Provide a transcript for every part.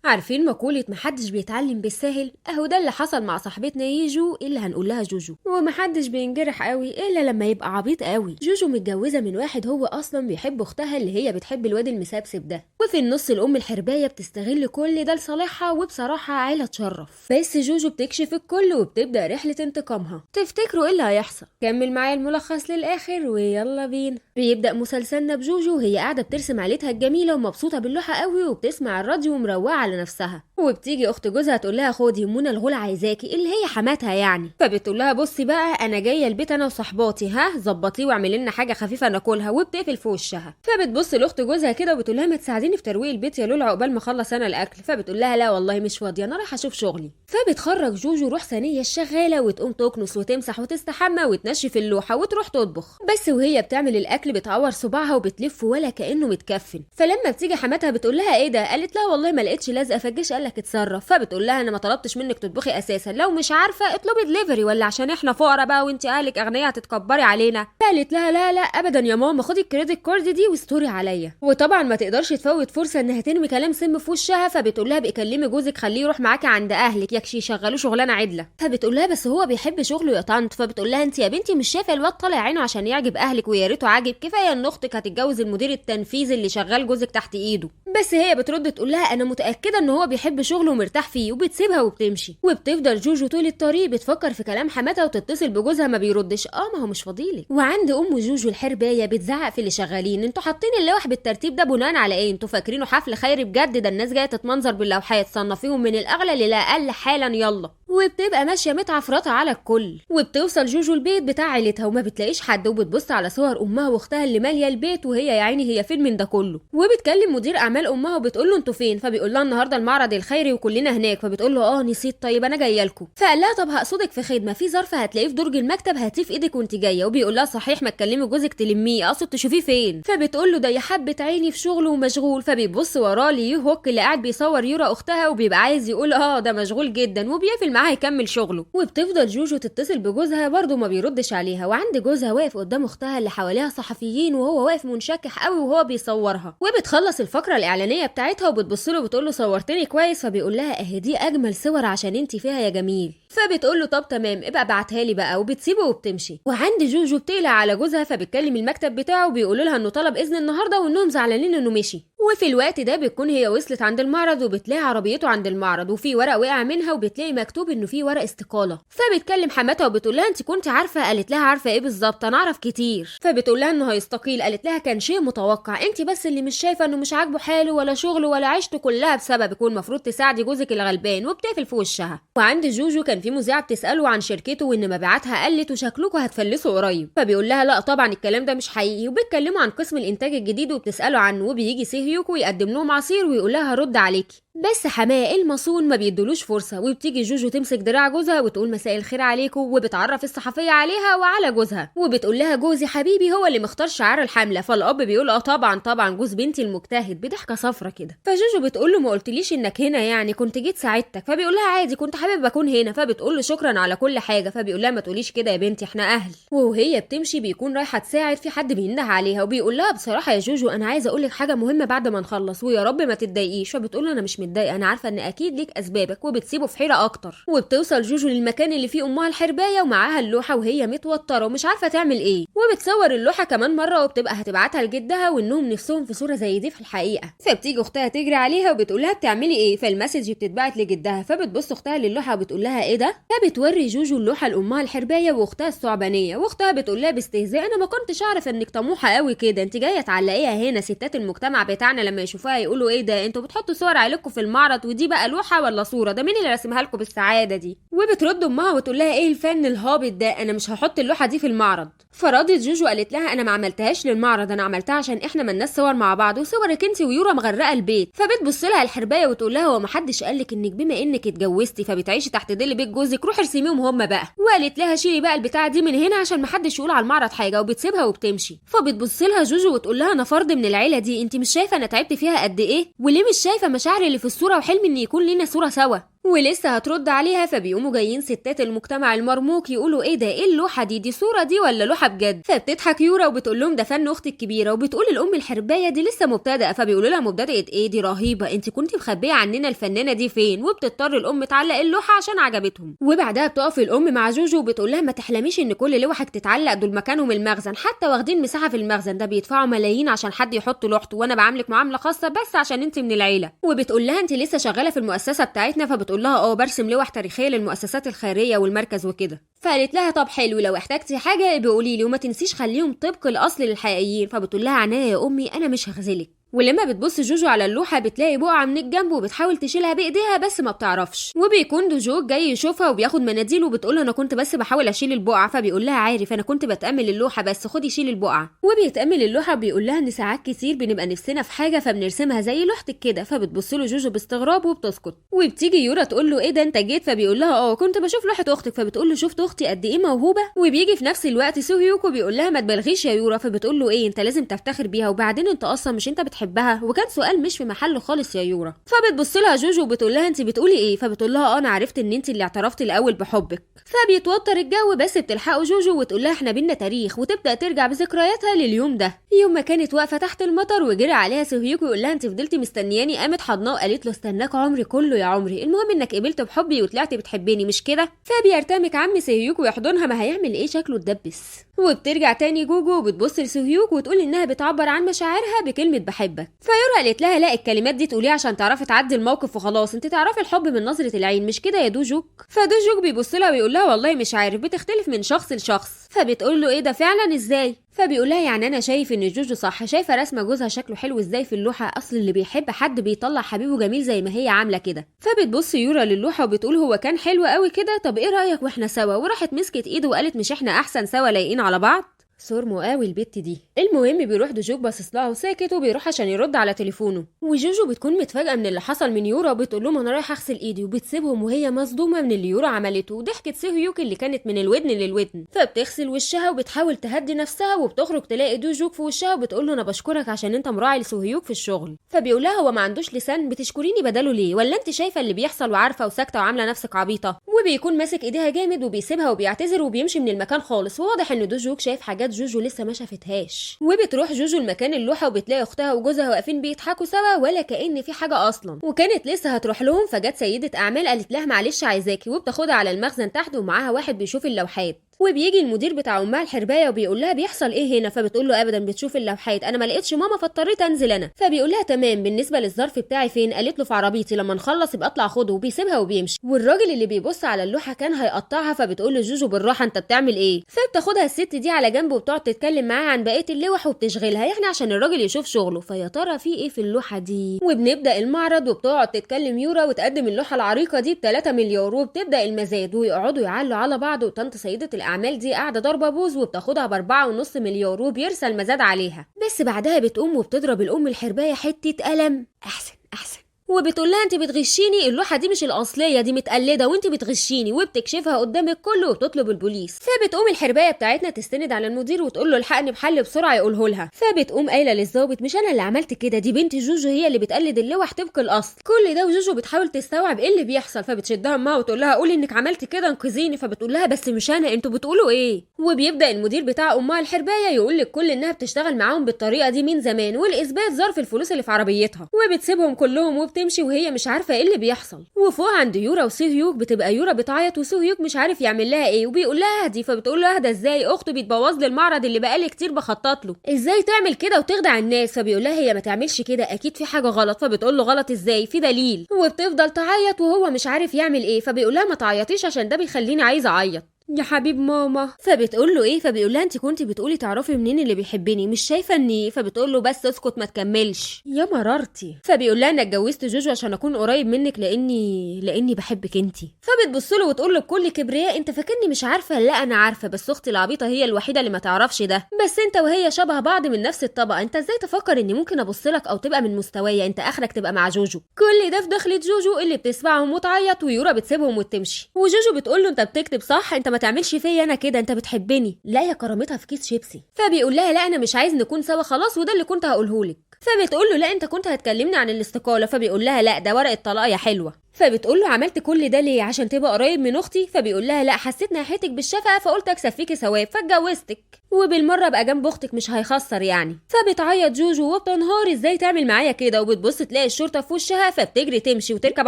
عارفين مقولة محدش بيتعلم بالسهل؟ اهو ده اللي حصل مع صاحبتنا ييجو اللي هنقول لها جوجو. ومحدش بينجرح قوي الا لما يبقى عبيط قوي. جوجو متجوزة من واحد هو اصلا بيحب اختها اللي هي بتحب الواد المسبسب ده، وفي النص الام الحرباية بتستغل كل ده لصالحها، وبصراحة عيلة تشرف. بس جوجو بتكشف الكل وبتبدأ رحلة انتقامها. تفتكروا ايه اللي هيحصل؟ كمل معايا الملخص للاخر ويلا بينا. بيبدأ مسلسلنا بجوجو وهي قاعدة بترسم عيلتها الجميلة ومبسوطة باللوحة قوي، وبتسمع الراديو ومروقة على نفسها. وبتيجي اخت جوزها تقول لها خدي منى الغول عايزاكي، اللي هي حماتها يعني. فبتقول لها بصي بقى انا جاية البيت انا وصحباتي، ها ظبطيه واعملي لنا حاجة خفيفة ناكلها، وبتقفل في وشها. فبتبص لاخت جوزها كده وبتقول لها ما تساعديني في ترويق البيت يا لولا عقبال ما اخلص انا الاكل. فبتقول لها لا والله مش فاضية، انا رايحة اشوف شغلي. فبتخرج جوجو روح ثانية الشغاله وتقوم تكنس وتمسح وتستحمى وتنشف اللوحة وتروح تطبخ. بس وهي بتعمل الاكل بتعور صباعها وبتلف ولا كانه متكفن. فلما بتيجي حماتها بتقول لها ايه ده؟ قالت لها والله ما لقيتش لازقه فالجيش قال لك اتصرف. فبتقول لها انا ما طلبتش منك تطبخي اساسا، لو مش عارفه اطلبي دليفري، ولا عشان احنا فقراء بقى وانت اهلك اغنياء هتتكبري علينا؟ قالت لها لا لا ابدا يا ماما، خدي ال credit card دي واستوري عليا. وطبعا ما تقدرش تفوت فرصة انها ترمي كلام سم في وشها. فبتقول لها بكلمي جوزك خليه يروح معاكي عند اهلك يكشي يشغلوه شغلانة عدله. فبتقول لها بس هو بيحب شغله يا طنط. فبتقول لها انت يا بنتي مش شايفه الواد طالع عينه عشان يعجب اهلك، ويا ريته عاجب، كفاية ان اختك هتتجوز المدير التنفيذي اللي شغال جوزك تحت ايده. بس هي بترد تقول لها انا متاكدة ان هو بيحب شغله ومرتاح فيه، وبتسيبها وبتمشي. وبتفضل جوجو طول الطريق بتفكر في كلام حماتها وتتصل بجوزها ما بيردش، ما هو مش فاضيلك. وعند ام جوجو الحربايه بتزعق في اللي شغالين، انتوا حاطين اللوح بالترتيب ده بناء على ايه؟ انتوا فاكرينه حفل خيري بجد؟ ده الناس جاية تتمنظر باللوحات، صنفيهم من الاغلى للاقل حالا يلا. وبتبقى ماشية متعفرطه على الكل. وبتوصل جوجو البيت بتاع عيلتها وما بتلاقيش حد، وبتبص على صور امها واختها اللي ماليه البيت، وهي يا عيني هي فين من ده كله. وبتكلم مدير اعمال امها وبتقول له انتوا فين؟ فبيقول لها النهارده المعرض الخيري وكلنا هناك. فبتقول له نسيت، طيب انا جاية لكم. فقال لها طب هقصدك في خدمة، في ظرف هتلاقيه في درج المكتب هاتيه في ايدك وانت جاية. وبيقول لها صحيح ما تكلمي جوزك تلميه، اقصد تشوفيه فين؟ فبتقول له ده يا حبه عيني في شغله ومشغول. فبيبص وراه ليوهوك اللي قاعد بيصور يورا اختها، وبيبقى عايز يقول ده مشغول جدا، وبيقفل معاها يكمل شغله. وبتفضل جوجو تتصل بجوزها برضه ما بيردش عليها. وعند جوزها واقف قدام اختها اللي حواليها صحفيين، وهو واقف منشكح قوي وهو بيصورها. وبتخلص الفقرة الاعلانية بتاعتها وبتبص له وبتقول له صورتني كويس؟ فبيقول لها اهي دي اجمل صور عشان انت فيها يا جميل. فبتقول له طب تمام ابقى ابعتها لي بقى، وبتسيبه وبتمشي. وعند جوجو بتقلق على جوزها، فبتكلم المكتب بتاعه وبيقولوا لها انه طلب اذن النهارده وانهم زعلانين انه مشي. وفي الوقت ده بتكون هي وصلت عند المعرض، وبتلاقي عربيته عند المعرض وفي ورق وقع منها، وبتلاقي مكتوب انه في ورق استقالة. فبتكلم حماتها وبتقول لها انت كنت عارفه؟ قالت لها عارفه ايه بالظبط، انا اعرف كتير. فبتقول لها انه هيستقيل. قالت لها كان شيء متوقع، انت بس اللي مش شايفه انه مش عاجبه حاله ولا شغله ولا عيشته كلها بسببك، والمفروض تساعدي جوزك الغلبان. وبتقفل في وشها. وعند جوجو كان في مذيعه بتساله عن شركته وان مبيعاتها قلت وشكلكم هتفلسوا قريب. فبيقول لها لا طبعا الكلام ده مش حقيقي. وبيتكلموا عن قسم الانتاج الجديد وبتساله عنه، وبيجي سيهيوكو يقدم لهم عصير ويقول لها رد عليكي. بس حماه المصون ما بيدولوش فرصة. وبتيجي جوجو تمسك دراع جوزها وتقول مساء الخير عليكم، وبتعرف الصحفية عليها وعلى جوزها، وبتقول لها جوزي حبيبي هو اللي مختار شعار الحملة. فالاب بيقول طبعا طبعا جوز بنتي المجتهد، بضحكه صفرة كده. فجوجو بتقول له ما قلتليش انك هنا يعني، كنت جيت ساعدتك. فبيقول لها عادي كنت حابب اكون هنا. فبتقول له شكرا على كل حاجة. فبيقول لها ما تقوليش كده يا بنتي احنا اهل. وهي بتمشي بيكون رايحة تساعد، في حد بينده عليها وبيقول لها بصراحة يا جوجو انا عايزه اقول لك حاجة مهمة بعد ما نخلص، ويا رب ما تتضايقيش. فبتقول له انا مش متضايقة، انا عارفه ان اكيد ليك اسبابك. وبتسيبه في حيره اكتر. وبتوصل جوجو للمكان اللي فيه امها الحربايه ومعاها اللوحة، وهي متوترة ومش عارفه تعمل ايه. وبتصور اللوحة كمان مرة وبتبقى هتبعتها لجدها وانهم نفسهم في صوره زي دي في الحقيقة. فبتيجي اختها تجري عليها وبتقول لها بتعملي ايه؟ فال message بتتبعت لجدها. فبتبص اختها للوحه وبتقول لها ايه ده؟ فبتوري جوجو اللوحة لامها الحربايه واختها الثعبانيه. واختها بتقول لها باستهزاء انا ما كنتش اعرف انك طموحه قوي كده، انت جاية تعلقيها هنا، ستات المجتمع بتاعنا لما يشوفوها يقولوا ايه ده، انتوا بتحطوا صور عيلتكم في المعرض ودي بقى لوحة ولا صوره، ده مين اللي رسمها لكم بالسعادة دي؟ وبترد امها وتقول لها ايه الفن الهابط ده، انا مش هحط اللوحة دي في المعرض. فردت جوجو قالت لها انا ما عملتهاش للمعرض، انا عملتها عشان احنا مالناش صور مع بعض، وصورك انت ويورا مغرقة البيت. فبتبص لها الحربايه وتقول لها هو ما حدش قال لك انك بما انك اتجوزتي فبتعيشي تحت ظل بيت جوزك، روحي ارسميهم هم بقى. وقالت لها شيلي بقى البتاعه دي من هنا عشان ما حدش يقول على المعرض حاجة، وبتسيبها وبتمشي. فبتبص لها جوجو وتقول لها انا فرد من العيلة دي، انت مش شايفه انا تعبت فيها قد ايه؟ وليه مش شايفه مشاعري اللي في الصورة وحلمي ان يكون لينا صوره سوا؟ ولسه هترد عليها فبيقوموا جايين ستات المجتمع المرموق يقولوا ايه ده، ايه اللوحة دي، دي صوره دي ولا لوحة بجد؟ فبتضحك يورا وبتقول لهم ده فن اختي الكبيرة، وبتقول الام الحربايه دي لسه مبتدئة، فبيقولوا لها مبتدئة ايه دي رهيبة، انت كنت مخبيه عننا الفنانة دي فين؟ وبتضطر الام تعلق اللوحة عشان عجبتهم. وبعدها بتقف الام مع جوجو وبتقول لها ما تحلميش ان كل لوحك تتعلق، دول مكانهم المخزن، حتى واخدين مساحة في المخزن ده بيدفعوا ملايين عشان حد يحط لوحته، وانا بعاملك معاملة خاصة بس عشان انت من العيلة. وبتقول لها انت لسه شغالة في المؤسسة بتاعتنا؟ فبتقول لها اه برسم لوح تاريخية للمؤسسات الخيرية والمركز وكده. فقالت لها طب حلو، لو احتجتي حاجة بقولي لي، وما تنسيش خليهم طبق الاصل للحقيقيين. فبتقول لها عناية يا امي انا مش هخذلك. ولما بتبص جوجو على اللوحة بتلاقي بقعة من الجنب وبتحاول تشيلها بايديها بس ما بتعرفش، وبيكون دوجوك جاي يشوفها وبياخد مناديل وبتقول له انا كنت بس بحاول اشيل البقعة، فبيقول لها عارف انا كنت بتامل اللوحة بس خدي شيل البقعة. وبيتامل اللوحة وبيقول لها ان ساعات كتير بنبقى نفسنا في حاجة فبنرسمها زي لوحتك كده. فبتبص له جوجو باستغراب وبتسكت. وبتيجي يورا تقول له ايه ده انت جيت؟ فبيقول لها اه كنت بشوف لوحة اختك. فبتقول له شفت اختي قد ايه موهوبه. وبيجي في نفس الوقت سوهيوكو بيقول لها ما تبالغيش يا يورا، فبتقول له ايه انت لازم تفتخر بيها، وبعدين انت اصلا مش انت بتحبها، وكان سؤال مش في محله خالص يا يورا. فبتبص لها جوجو وبتقول لها انت بتقولي ايه؟ فبتقول لها انا عرفت ان انت اللي اعترفتي الاول بحبك. فبيتوتر الجو بس بتلحقه جوجو وتقول لها احنا بينا تاريخ، وتبدا ترجع بذكرياتها لليوم ده، يوم ما كانت واقفة تحت المطر وجري عليها سوهيوكو يقول لها انت فضلتي مستنياني، قامت حضناه وقالت له استناك عمري كله يا عمري، المهم انك قبلت بحبي وطلعتي بتحبيني مش كده؟ فبيرتمك عم سوهيوكو ويحضنها، ما هيعمل ايه شكله اتدبس. وبترجع تاني جوجو وبتبص لسوهيوكو وتقول انها بتعبر عن مشاعرها بكلمه بحبك. فيورا قالت لها لا الكلمات دي تقوليها عشان تعرفي تعدي الموقف وخلاص، انت تعرفي الحب من نظره العين مش كده يا دوجوك؟ فدوجوك بيبص لها ويقول لها والله مش عارف، بتختلف من شخص لشخص. فبتقول له ايه ده فعلا ازاي؟ فبيقول لها يعني انا شايف ان جوجو صح، شايفه رسمه جوزها شكله حلو ازاي في اللوحة، اصل اللي بيحب حد بيطلع حبيبه جميل زي ما هي عامله كده. فبتبص يورا للوحه وبتقول هو كان حلو قوي كده، طب ايه رايك واحنا سوا؟ وراحت مسكت ايده وقالت مش احنا احسن سوا لايقين على بعض؟ صرمه قوي البت دي. المهم بيروح دوجوك باصص لها وساكت، وبيروح عشان يرد على تليفونه. وجوجو بتكون متفاجئه من اللي حصل من يورا وبتقول لهم انا رايحة اغسل ايدي، وبتسيبهم وهي مصدومة من اللي يورا عملته. وضحكت سوهيوك اللي كانت من الودن للودن. فبتغسل وشها وبتحاول تهدي نفسها، وبتخرج تلاقي دوجوك في وشها وبتقول له انا بشكرك عشان انت مراعي لسوهيوك في الشغل. فبيقول لها هو ما عندوش لسان، بتشكريني بداله ليه؟ ولا انت شايفه اللي بيحصل وعارفه وساكته وعامله نفسك عبيطه؟ وبيكون ماسك ايديها جامد وبيسيبها وبيعتذر وبيمشي من المكان خالص. وواضح ان دوجوك شايف حاجات جوجو لسه ما شافتهاش. وبتروح جوجو المكان اللوحة وبتلاقي اختها وجوزها واقفين بيضحكوا سوا ولا كأن في حاجة اصلا، وكانت لسه هتروح لهم فجت سيده اعمال قالت لها معلش عايزاكي، وبتاخدها على المخزن تحت ومعاها واحد بيشوف اللوحات. وبيجي المدير بتاع امها الحربايه وبيقول لها بيحصل ايه هنا؟ فبتقول له ابدا بتشوف اللوحات، انا ما لقيتش ماما فاضطريت انزل انا. فبيقول لها تمام، بالنسبة للظرف بتاعي فين؟ قالت له في عربيتي، لما نخلص يبقى اطلع خده. وبيسيبها وبيمشي. والراجل اللي بيبص على اللوحة كان هيقطعها، فبتقول له جوجو بالراحة انت بتعمل ايه؟ فبتاخدها الست دي على جنب وبتقعد تتكلم معاها عن بقية اللوح وبتشغلها يعني عشان الراجل يشوف شغله. فيا ترى في ايه في اللوحة دي؟ وبنبدا المعرض وبتقعد تتكلم يورا وتقدم اللوحة العريقه دي ب 3 مليار، وبتبدا المزاد ويقعدوا يعلوا على بعض. وطنط سيده الاعمال دي قاعدة ضربه بوز وبتاخدها ب4.5 مليار وبيرسل مزاد عليها. بس بعدها بتقوم وبتضرب الام الحربايه حتة قلم احسن احسن، وبتقول لها انت بتغشيني، اللوحة دي مش الاصلية دي متقلده وانت بتغشيني، وبتكشفها قدام الكل وبتطلب البوليس. فبتقوم الحربايه بتاعتنا تستند على المدير وتقول له الحقني بحل بسرعة يقوله لها. فبتقوم قايله للظابط مش انا اللي عملت كده، دي بنت جوجو هي اللي بتقلد اللوح طبق الاصل. كل ده وجوجو بتحاول تستوعب ايه اللي بيحصل، فبتشدها امها وتقول لها قولي انك عملت كده انقذيني. فبتقول لها بس مش انا، انتوا بتقولوا ايه؟ وبيبدا المدير بتاع امها الحربايه يقول للكل انها بتشتغل معاهم بالطريقة دي من زمان، والاثبات ظرف الفلوس اللي في عربيتها. وبتسيبهم كلهم وبتمشي وهي مش عارفه ايه اللي بيحصل. وفوق عند يورا وسوهيوك بتبقى يورا بتعيط وسوهيوك مش عارف يعمل لها ايه، وبيقول لها اهدي. فبتقول له اهدى ازاي؟ اخته بتبوظ لي المعرض اللي بقالي كتير بخطط له، ازاي تعمل كده وتخدع الناس؟ فبيقول لها هي ما تعملش كده، اكيد في حاجة غلط. فبتقول له غلط ازاي؟ في دليل. وبتفضل تعيط وهو مش عارف يعمل ايه. فبيقول لها ما تعيطيش عشان ده بيخليني عايزه اعيط يا حبيب ماما. فبتقول له ايه؟ فبيقول لها انت كنت بتقولي تعرفي منين اللي بيحبني، مش شايفه اني؟ فبتقول له بس اسكت ما تكملش يا مرارتي. فبيقول لها انا اتجوزت جوجو عشان اكون قريب منك لاني بحبك انتي. فبتبص له وتقول له بكل كبرياء انت فاكرني مش عارفه؟ لا انا عارفه، بس اختي العبيطه هي الوحيدة اللي ما تعرفش ده، بس انت وهي شبه بعض من نفس الطبقة، انت ازاي تفكر اني ممكن ابص لك او تبقى من مستوايا؟ انت اخرك تبقى مع جوجو. كل ده في دخلة جوجو اللي بتسمعهم وتعيط، ويورا بتسيبهم وتمشي. وجوجو بتقول له انت بتكتب صح، انت ما تعملش فيا انا كده، انت بتحبني. لا يا كرامتها في كيس شيبسي. فبيقول لها لا انا مش عايز نكون سوا خلاص، وده اللي كنت هقوله لك. فبتقول له لا انت كنت هتكلمني عن الاستقالة. فبيقول لها لا ده ورقة طلاق يا حلوة. فبتقول له عملت كل ده ليه؟ عشان تبقى قريب من اختي؟ فبيقول لها لا، حسيت ناحيتك بالشفقه فقلت اكسب فيكي ثواب فاتجوزتك، وبالمره ابقى جنب اختك مش هيخسر يعني. فبتعيط جوجو وبتنهار ازاي تعمل معايا كده، وبتبص تلاقي الشرطة في وشها، فبتجري تمشي وتركب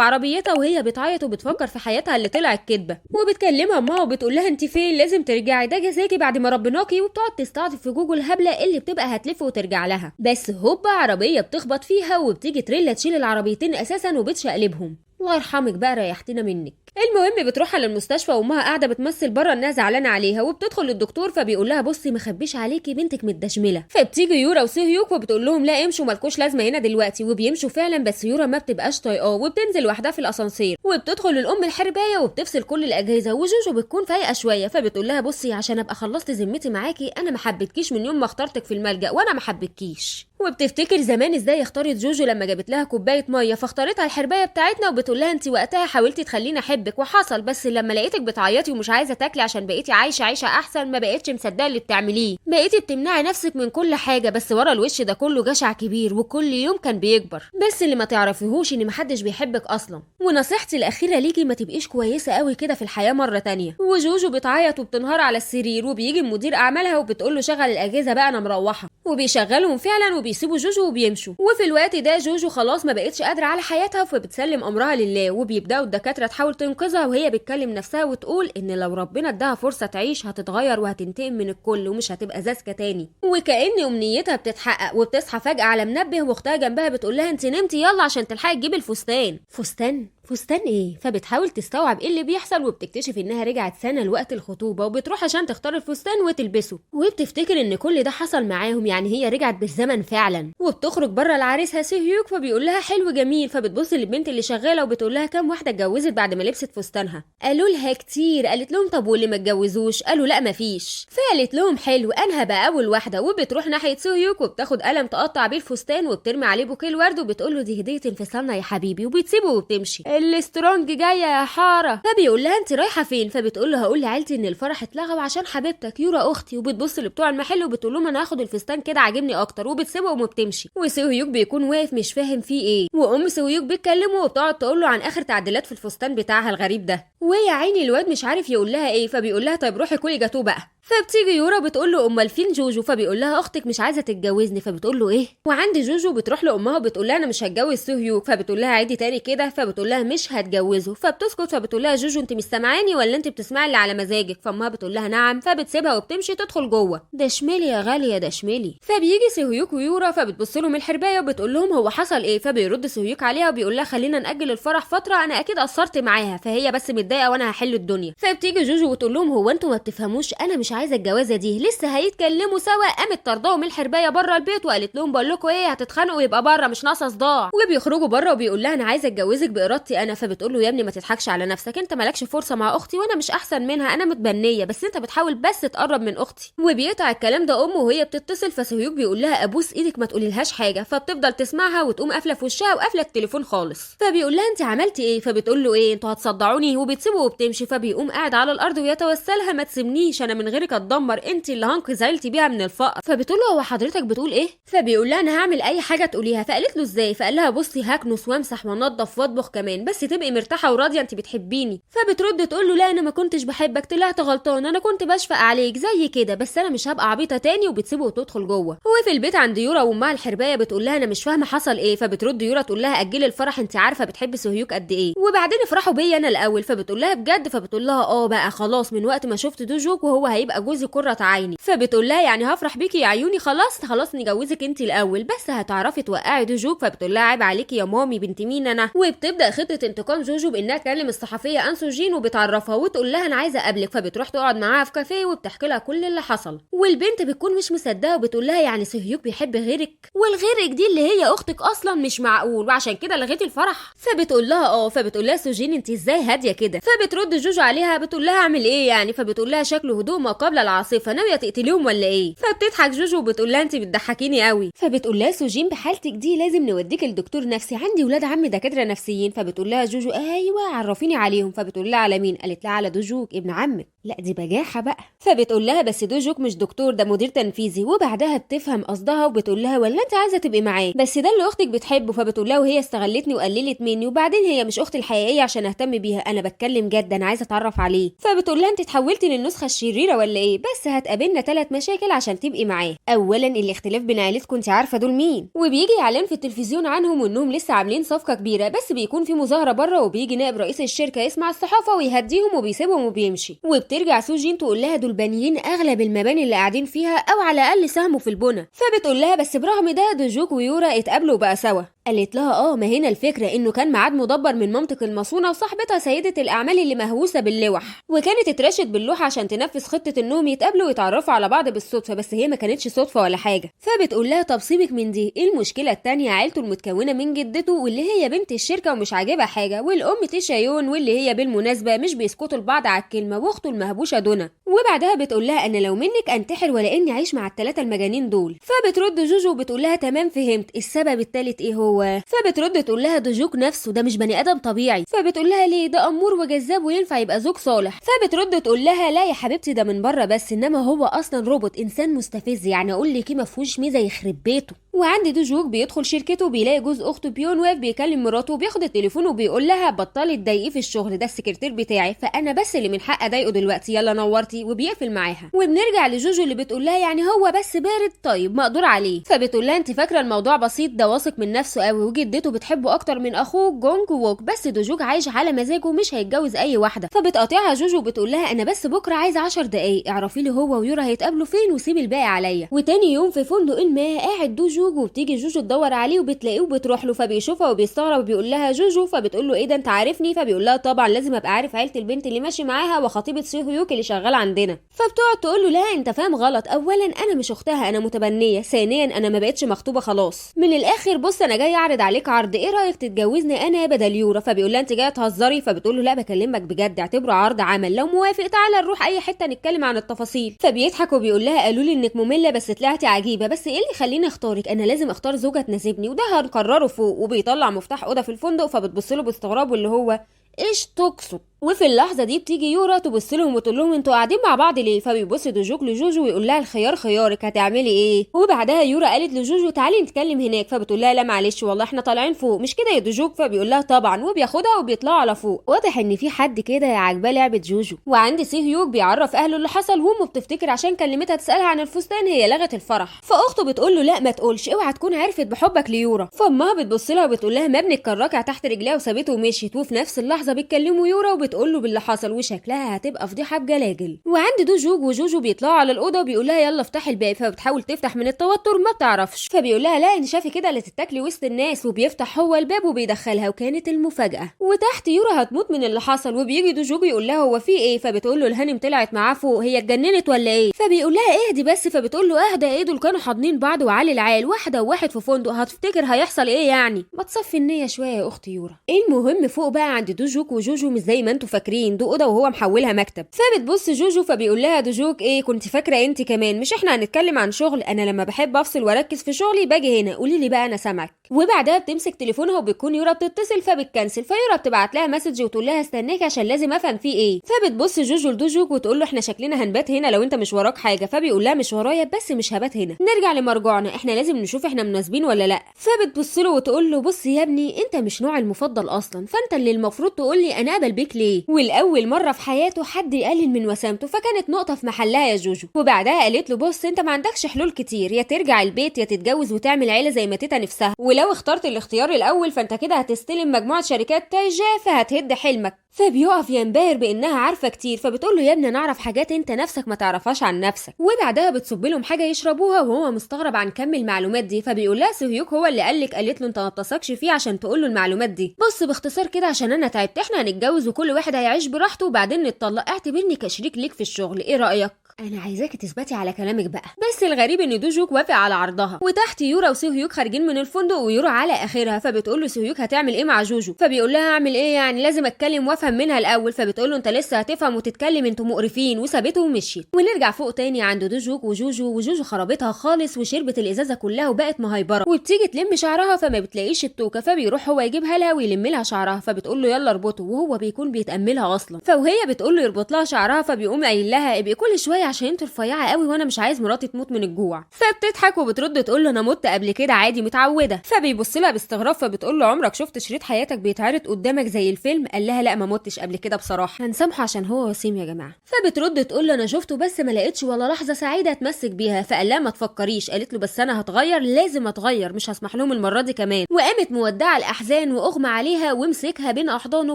عربيتها وهي بتعيط وبتفكر في حياتها اللي طلعت كدبه، وبتكلمها امها وبتقول لها انت فين؟ لازم ترجعي، ده جزاكي بعد ما ربناكي. وبتقعد تستعطف في جوجو الهبلة اللي بتبقى هتلف وترجع لها، بس هوبا عربية بتخبط فيها وبتيجي تريلا تشيل العربيتين اساسا وبتشقلبهم. الله يرحمك بقى، ريحتنا منك. المهم بتروح على المستشفى وامها قاعدة بتمثل بره انها زعلانة عليها، وبتدخل للدكتور فبيقول لها بصي ما خبيش عليكي بنتك متدشمله. فبتيجي يورا وسيهيوك وبتقول لهم لا امشوا مالكوش لازمه هنا دلوقتي، وبيمشوا فعلا، بس يورا ما بتبقاش طايقاه وبتنزل لوحدها في الاسانسير، وبتدخل الام الحربايه وبتفصل كل الاجهزة، وجوجو بتكون فايقه شوية، فبتقول لها بصي عشان ابقى خلصت ذمتي معاكي انا ما حبيتكيش من يوم ما اخترتك في الملجأ وانا ما حبيتكيش. وبتفتكر زمان ازاي اختارت جوجو لما جابت لها كوباية مية فاختارتها الحربايه بتاعتنا، وبتقول لها انت وقتها حاولتي تخليني احبك وحصل، بس لما لقيتك بتعيطي ومش عايزه تاكلي عشان بقيتي عايشه عيشه احسن ما بقيتش مصدقه اللي بتعمليه، بقيتي بتمنعي نفسك من كل حاجة، بس ورا الوش ده كله جشع كبير وكل يوم كان بيكبر، بس اللي ما تعرفيهوش ان محدش بيحبك اصلا. ونصيحتي الاخيرة ليكي ما تبقيش كويسة قوي كده في الحياة مرة تانية. وجوجو بتعيط وبتنهار على السرير، وبيجي مدير اعمالها وبتقول له شغل الاجهزة بقى انا مروحة، وبيشغلهم فعلا وبيسيبوا جوجو وبيمشوا. وفي الوقت ده جوجو خلاص ما بقتش قادرة على حياتها، فبتسلم امرها لله، وبيبداوا الدكاترة تحاول تنقذها، وهي بتكلم نفسها وتقول ان لو ربنا اداها فرصة تعيش هتتغير وهتنتقم من الكل ومش هتبقى زازكه تاني. وكأن امنيتها بتتحقق، وبتصحى فجاة على منبه واختها جنبها بتقول لها انت نمتي يلا عشان تلحقي تجيبي الفستان. فستان؟ فستان ايه؟ فبتحاول تستوعب ايه اللي بيحصل، وبتكتشف انها رجعت سنة لوقت الخطوبة، وبتروح عشان تختار الفستان وتلبسه، وبتفتكر ان كل ده حصل معاهم، يعني هي رجعت بالزمن فعلا. وبتخرج بره لعريسها سيهيوك فبيقول لها حلو جميل، فبتبص للبنت اللي شغالة وبتقول لها كام واحدة اتجوزت بعد ما لبست فستانها؟ قالوا لها كتير. قالت لهم طب واللي ما اتجوزوش؟ قالوا لا مفيش. فقالت لهم حلو انا هبقى اول واحدة. وبتروح ناحية سيهيوك وبتاخد قلم تقطع بيه الفستان وبترمي عليه بوكيه الورد وبتقول له دي هديه انفصالنا يا حبيبي، وبتسيبه وبتمشي. ال strong جاية يا حارة. فبيقول لها انت رايحة فين؟ فبتقول له هقول لعيلتي ان الفرح اتلغى وعشان حبيبتك يورا اختي. وبتبص لبتوع المحل وبتقول لهم انا هاخد الفستان كده عاجبني اكتر، وبتسيبهم وبتمشي. وسيهيوك بيكون واقف مش فاهم فيه ايه، وام سيهيوك بتكلمه وبتقعد تقول له عن اخر تعديلات في الفستان بتاعها الغريب ده، ويا عيني الواد مش عارف يقول لها ايه، فبيقول لها طيب روحي كلي جاتوه بقى. فبتيجي يورا بتقول له امال فين جوجو؟ فبيقول لها اختك مش عايزه تتجوزني. فبتقول له ايه؟ وعند جوجو بتروح لامها وبتقول لها انا مش هتجوز سيهيوك. فبتقول لها عيدي تاني كده، فبتقول لها مش هتجوزه. فبتسكت. فبتقول لها جوجو انت مش سامعاني ولا انت بتسمعي اللي على مزاجك؟ فامها بتقول لها نعم. فبتسيبها وبتمشي تدخل جوه. ده شمالي يا غالية ده شمالي. فبيجي سيهيوك ويورا فبتبص لهم الحربايه وبتقول لهم هو حصل ايه؟ فبيرد سيهيوك عليها وبيقول لها خلينا ناجل الفرح فترة، انا اكيد قصرت معاها فهي بس متضايقة وانا هحل الدنيا. فبتيجي جوجو وتقول لهم هو انتوا ما بتفهموش انا مش عايزه الجوازه دي. لسه هيتكلموا سوا قامت طردهم الحربايه بره البيت وقالت لهم بقول لكم ايه هتتخانقوا يبقى بره مش ناقصه صداع. وبيخرجوا بره وبيقول لها انا عايزه اتجوزك بارادتي انا. فبتقول له يا ابني ما تضحكش على نفسك، انت مالكش فرصة مع اختي وانا مش احسن منها، انا متبنيه بس انت بتحاول بس تقرب من اختي. وبيقطع الكلام ده امه وهي بتتصل. فسيهيوك بيقول لها ابوس ايدك ما تقوليلهاش حاجة. فبتفضل تسمعها وتقوم قافله في وشها وقافله التليفون خالص. فبيقول لها انت عملتي ايه؟ فبتقول له ايه انتوا هتصدعوني، وبتسيبه وبتمشي. فبيقوم قاعد على الارض ويتوسلها ما تسيبنيش انا من غيرك اتدمر، انت اللي هنقذ عيلتي بيها من الفقر. فبتقول له هو حضرتك بتقول ايه؟ فبيقول لها انا هعمل اي حاجة تقوليها. فقالت له ازاي؟ فقال لها بصي هكنس وامسح وانضف واطبخ كمان، بس تبقي مرتاحة وراضيه انت بتحبيني. فبترد تقول له لا انا ما كنتش بحبك، طلعت غلطان، انا كنت بشفق عليك زي كده، بس انا مش هبقى عبيطه تاني. وبتسيبه وتدخل جوه. وفي البيت عند يورا وامها الحربايه بتقول لها انا مش فاهمه حصل ايه. فبترد يورا تقول لها اجلي الفرح انت عارفه بتحب سيهيوك قد ايه، وبعدين افرحوا بيا انا الاول. فبتقول لها بجد؟ فبتقول لها اه بقى خلاص من وقت ما شفت دوجوك وهو هيبقى جوزي قرة عيني. فبتقول لها يعني هفرح بيكي يا عيوني، خلاص خلاص نجوزك انت الاول بس هتعرفي توقعي دوجوك. فبتقول لها عيب عليكي يا مامي بنت مين انا. وبتبدا خطه انتقام جوجو بانها تكلم الصحفية انسوجين وبتعرفها وتقول لها انا عايزه اقابلك. فبتروح تقعد معاها في كافيه وبتحكي لها كل اللي حصل، والبنت بتكون مش مصدقه وبتقول لها يعني سيهيوك بيحب غيرك، والغيرك دي اللي هي اختك اصلا مش معقول، وعشان كده لغيتي الفرح. فبتقول لها اه. فبتقول لها سوجين انت ازاي هادية كده؟ فبترد جوجو عليها بتقول لها اعمل ايه يعني؟ فبتقول لها شكله هدوء ما قبل العاصفة، ناوية تقتليهم ولا ايه؟ فبتضحك جوجو وبتقول لها انت بتضحكيني قوي. فبتقول لها سوجين بحالتك دي لازم نوديك لدكتور نفسي، عندي ولاد عم دكاترة نفسيين. فبتقول لها جوجو ايوه عرفيني عليهم. فبتقول لها على مين؟ قالت لها على دوجوك ابن عمك. لا دي بجاحه بقى. فبتقول لها بس دوجوك مش دكتور، ده مدير تنفيذي. وبعدها بتفهم قصدها وبتقول لها ولا انت عايزه تبقي معاه، بس ده اللي اختك بتحبه. فبتقول لها وهي استغلتني وقللت مني، وبعدين هي مش اختي الحقيقية عشان اهتم بيها، انا بتكلم جد، انا عايزه اتعرف عليه. فبتقول لها انت اتحولتي للنسخه الشريرة ولا ايه؟ بس هتقابلنا 3 مشاكل عشان تبقي معاه. اولا الاختلاف بين عيلتكم، انت عارفه دول مين، وبيجي اعلان في التلفزيون عنهم وانهم لسه عاملين صفقة كبيرة، بس بيكون في مظاهره بره، وبيجي نائب رئيس الشركة يسمع الصحافة ويهديهم وبيسيبهم وبيمشي. وبترجع سوجين تقول لها دول بانيين اغلب المباني اللي قاعدين فيها او على الاقل ساهموا في البنى. فبتقول لها بس برغم ده دوجوك ويورا اتقابلوا بقى سوا. قالت لها ما هنا الفكرة، انه كان ميعاد مدبر من مامتك المصونه وصاحبتها سيده الاعمال اللي مهووسه باللوح، وكانت اترشت باللوحه عشان تنفذ خطه انهم يتقابلوا ويتعرفوا على بعض بالصدفة، بس هي ما كانتش صدفة ولا حاجة. فبتقول لها طب سيبك من دي، المشكلة الثانية عيلته المتكونه من جدته واللي هي بنت الشركة ومش عاجبها حاجة، والام تيشايون واللي هي بالمناسبة مش بيسكتوا لبعض على الكلمة، واخته المهبوشه دونا. وبعدها بتقول لها انا لو منك انتحر ولا اني اعيش مع الثلاثة المجانين دول. فبترد جوجو وبتقول لها تمام فهمت، السبب الثالث ايه هو؟ فبترد تقول لها دوجوك نفسه ده مش بني ادم طبيعي. فبتقول لها ليه؟ ده امور وجذاب وينفع يبقى زوج صالح. فبترد تقول لها لا يا حبيبتي ده من بره بس، انما هو اصلا روبوت، انسان مستفز، يعني اقول لك ايه ما فيهوش ميزة يخرب بيته. وعند دوجوك بيدخل شركته بيلاقي جوز اخته بيون واقف بيكلم مراته، وبياخد التليفون وبيقول لها بطلي تضايقيه في الشغل، ده السكرتير بتاعي فانا بس اللي من حق اضايقه دلوقتي، يلا نورتي. وبيقفل معاها. وبنرجع لجوجو اللي بتقول لها يعني هو بس بارد، طيب مقدور عليه. فبتقول لها انت فاكره الموضوع بسيط، ده واثق من نفسه قوي وجدته بتحبه اكتر من اخوه جونج ووك، بس دوجوك عايش على مزاجه مش هيتجوز اي واحدة. فبتقاطعها جوجو وبتقول لها انا بس بكره عايزه 10 دقايق اعرفي لي هو ويورا هيتقابلوا فين وسيبي الباقي عليا. وتاني يوم في فندق ما قاعد دوجوك، وبتيجي جوجو تدور عليه وبتلاقيه وبتروح له، فبيشوفها وبيستغرب وبيقول لها جوجو. فبتقول له ايه ده انت عارفني؟ فبيقول لها طبعا لازم ابقى عارف عيله البنت اللي ماشي معاها وخطيبه سيهيوك اللي شغالة عندنا. فبتقعد تقول له لا انت فاهم غلط، اولا انا مش اختها انا متبنيه، ثانيا انا ما بقتش مخطوبه خلاص، من الاخر بص انا جاي اعرض عليك عرض، ايه رايك تتجوزني انا بدل يورا؟ فبيقول لها انت جاية تهزري؟ فبتقول له لا بكلمك بجد، اعتبره عرض عمل، لو موافق تعالى نروح اي حتة نتكلم عن التفاصيل. فبيضحك وبيقول لها قالوا لي انك مملة بس طلعتي عجيبة، بس ايه اللي يخليني اختارك؟ انا لازم اختار زوجه تناسبني وده هنقرره فوق. وبيطلع مفتاح اوضة في الفندق، فبتبص له باستغراب واللي هو ايش تقصد؟ وفي اللحظة دي بتيجي يورا تبص لهم وتقول لهم انتوا قاعدين مع بعض ليه؟ فبيبص دوجوك لجوجو ويقول لها الخيار خيارك، هتعملي ايه؟ وبعدها يورا قالت لجوجو تعالي نتكلم هناك، فبتقول لها لا معلش والله احنا طالعين فوق، مش كده يا دوجوك؟ فبيقول لها طبعا، وبياخدها وبيطلعوا على فوق. واضح ان في حد كده عاجباه لعبه جوجو. وعند سيهيوك بيعرف اهله اللي حصل، وامه بتفتكر عشان كلمتها تسالها عن الفستان هي لغت الفرح، فاخته بتقول له لا ما تقولش، اوعى تكون عرفت بحبك ليورا. فامها بتبص لها وبتقول لها ما ابنك كان راكع تحت رجليها وسابته ومشيت. وفي نفس اللحظة بيتكلموا يورا وبتقول له باللي حصل، وشكلها هتبقى فضيحة بجلاجل. وعند دوجوك وجوجو بيطلعوا على الاوضة وبيقول لها يلا افتحي الباب، فبتحاول تفتح من التوتر ما بتعرفش، فبيقول لها لا انت شايفه كده اللي تتاكلي وسط الناس، وبيفتح هو الباب وبيدخلها، وكانت المفاجاة. وتحت يورا هتموت من اللي حصل، وبيجي دوجوك يقول لها هو في ايه؟ فبتقول له الهانم طلعت معاه فوق، هي اتجننت ولا ايه؟ فبيقول لها اهدي بس، فبتقول له اهدى ايه، دول كانوا حاضنين بعض وعلي العال، واحدة وواحد في فندق، هتفتكر هيحصل ايه يعني؟ ما تصفي النية شوية يا اختي يورا. المهم فوق بقى عند دوجوك وجوجو مش زي ما انتوا فاكرين، دي اوضة وهو محولها مكتب. فبتبص جوجو فبيقول لها دوجوك ايه كنت فاكره انت كمان؟ مش احنا هنتكلم عن شغل؟ انا لما بحب افصل واركز في شغلي باجي هنا، قولي لي بقى انا سامعك. وبعدها بتمسك تليفونها وبتكون يورا بتتصل فبتكنسل، فيورا بتبعت لها message وتقول لها استناك عشان لازم افهم فيه ايه. فبتبص جوجو لدوجوك وتقول له احنا شكلنا هنبات هنا لو انت مش وراك حاجة، فبيقول لها مش ورايا بس مش هبات هنا، نرجع لمرجعنا احنا لازم نشوف احنا مناسبين ولا لا. فبتبص له وتقول له بص يا ابني انت مش نوعي المفضل اصلا، فانت اللي المفروض تقول لي انا اقبل بيك ليه. والاول مرة في حياته حد يقلل من وسامته، فكانت نقطة في محلها يا جوجو. وبعدها قالت له بص انت ما عندكش حلول كتير، يا ترجع البيت يا تتجوز وتعمل عيله زي ما تيتا نفسها، ولو اخترت الاختيار الاول فانت كده هتستلم مجموعة شركات تايجا فهتهد حلمك. فبيقف ينبهر بانها عارفه كتير، فبتقول له يا ابني انا اعرف حاجات انت نفسك ما تعرفهاش عن نفسك. وبعدها بتصب لهم حاجة يشربوها وهو مستغرب عن كم المعلومات دي، فبيقول لها سيهيوك هو اللي قال لك؟ قالت له انت ما بتثقش فيه عشان تقول له المعلومات دي. بص باختصار كده عشان انا تعبت، احنا هنتجوز وكل واحد هيعيش براحته وبعدين نتطلق، اعتبرني كشريك ليك في الشغل، ايه رايك؟ انا عايزاكي تثبتي على كلامك بقى. بس الغريب ان دوجوك وافق على عرضها. وتحت يورا وسوهيوك خارجين من الفندق ويورا على اخرها، فبتقول له سوهيوك هتعمل ايه مع جوجو؟ فبيقول لها اعمل ايه يعني، لازم اتكلم وافهم منها الاول. فبتقول له انت لسه هتفهم وتتكلم، انتوا مقرفين، وسابته ومشيت. ونرجع فوق تاني عند دوجوك وجوجو، وجوجو خربتها خالص وشربت الازازه كلها وبقت مهيبره، وبتيجي تلم شعرها فما بتلاقيش التوكه، فبيروح هو يجيبها لها ويلم لها شعرها، فبتقول له يلا اربطه، وهو بيكون بيتاملها اصلا. فوهي بتقول له يربط لها شعرها، فبيقوم قايل لها ابقي كل شوية عشان انت رفيعة قوي وانا مش عايز مراتي تموت من الجوع. فبتضحك وبترد تقول له انا مت قبل كده عادي متعوده. فبيبص لها باستغراب، فبتقول له عمرك شفت شريط حياتك بيتعرض قدامك زي الفيلم؟ قال لها لا ما متش قبل كده بصراحة. هنسامحه عشان هو وسيم يا جماعة. فبترد تقول له انا شفته بس ما لقيتش ولا لحظة سعيدة اتمسك بيها. فقال لها ما تفكريش. قالت له بس انا هتغير، لازم اتغير، مش هسمح لهم المرة دي كمان. وقامت مودعه الاحزان واغمى عليها ومسكها بين احضانه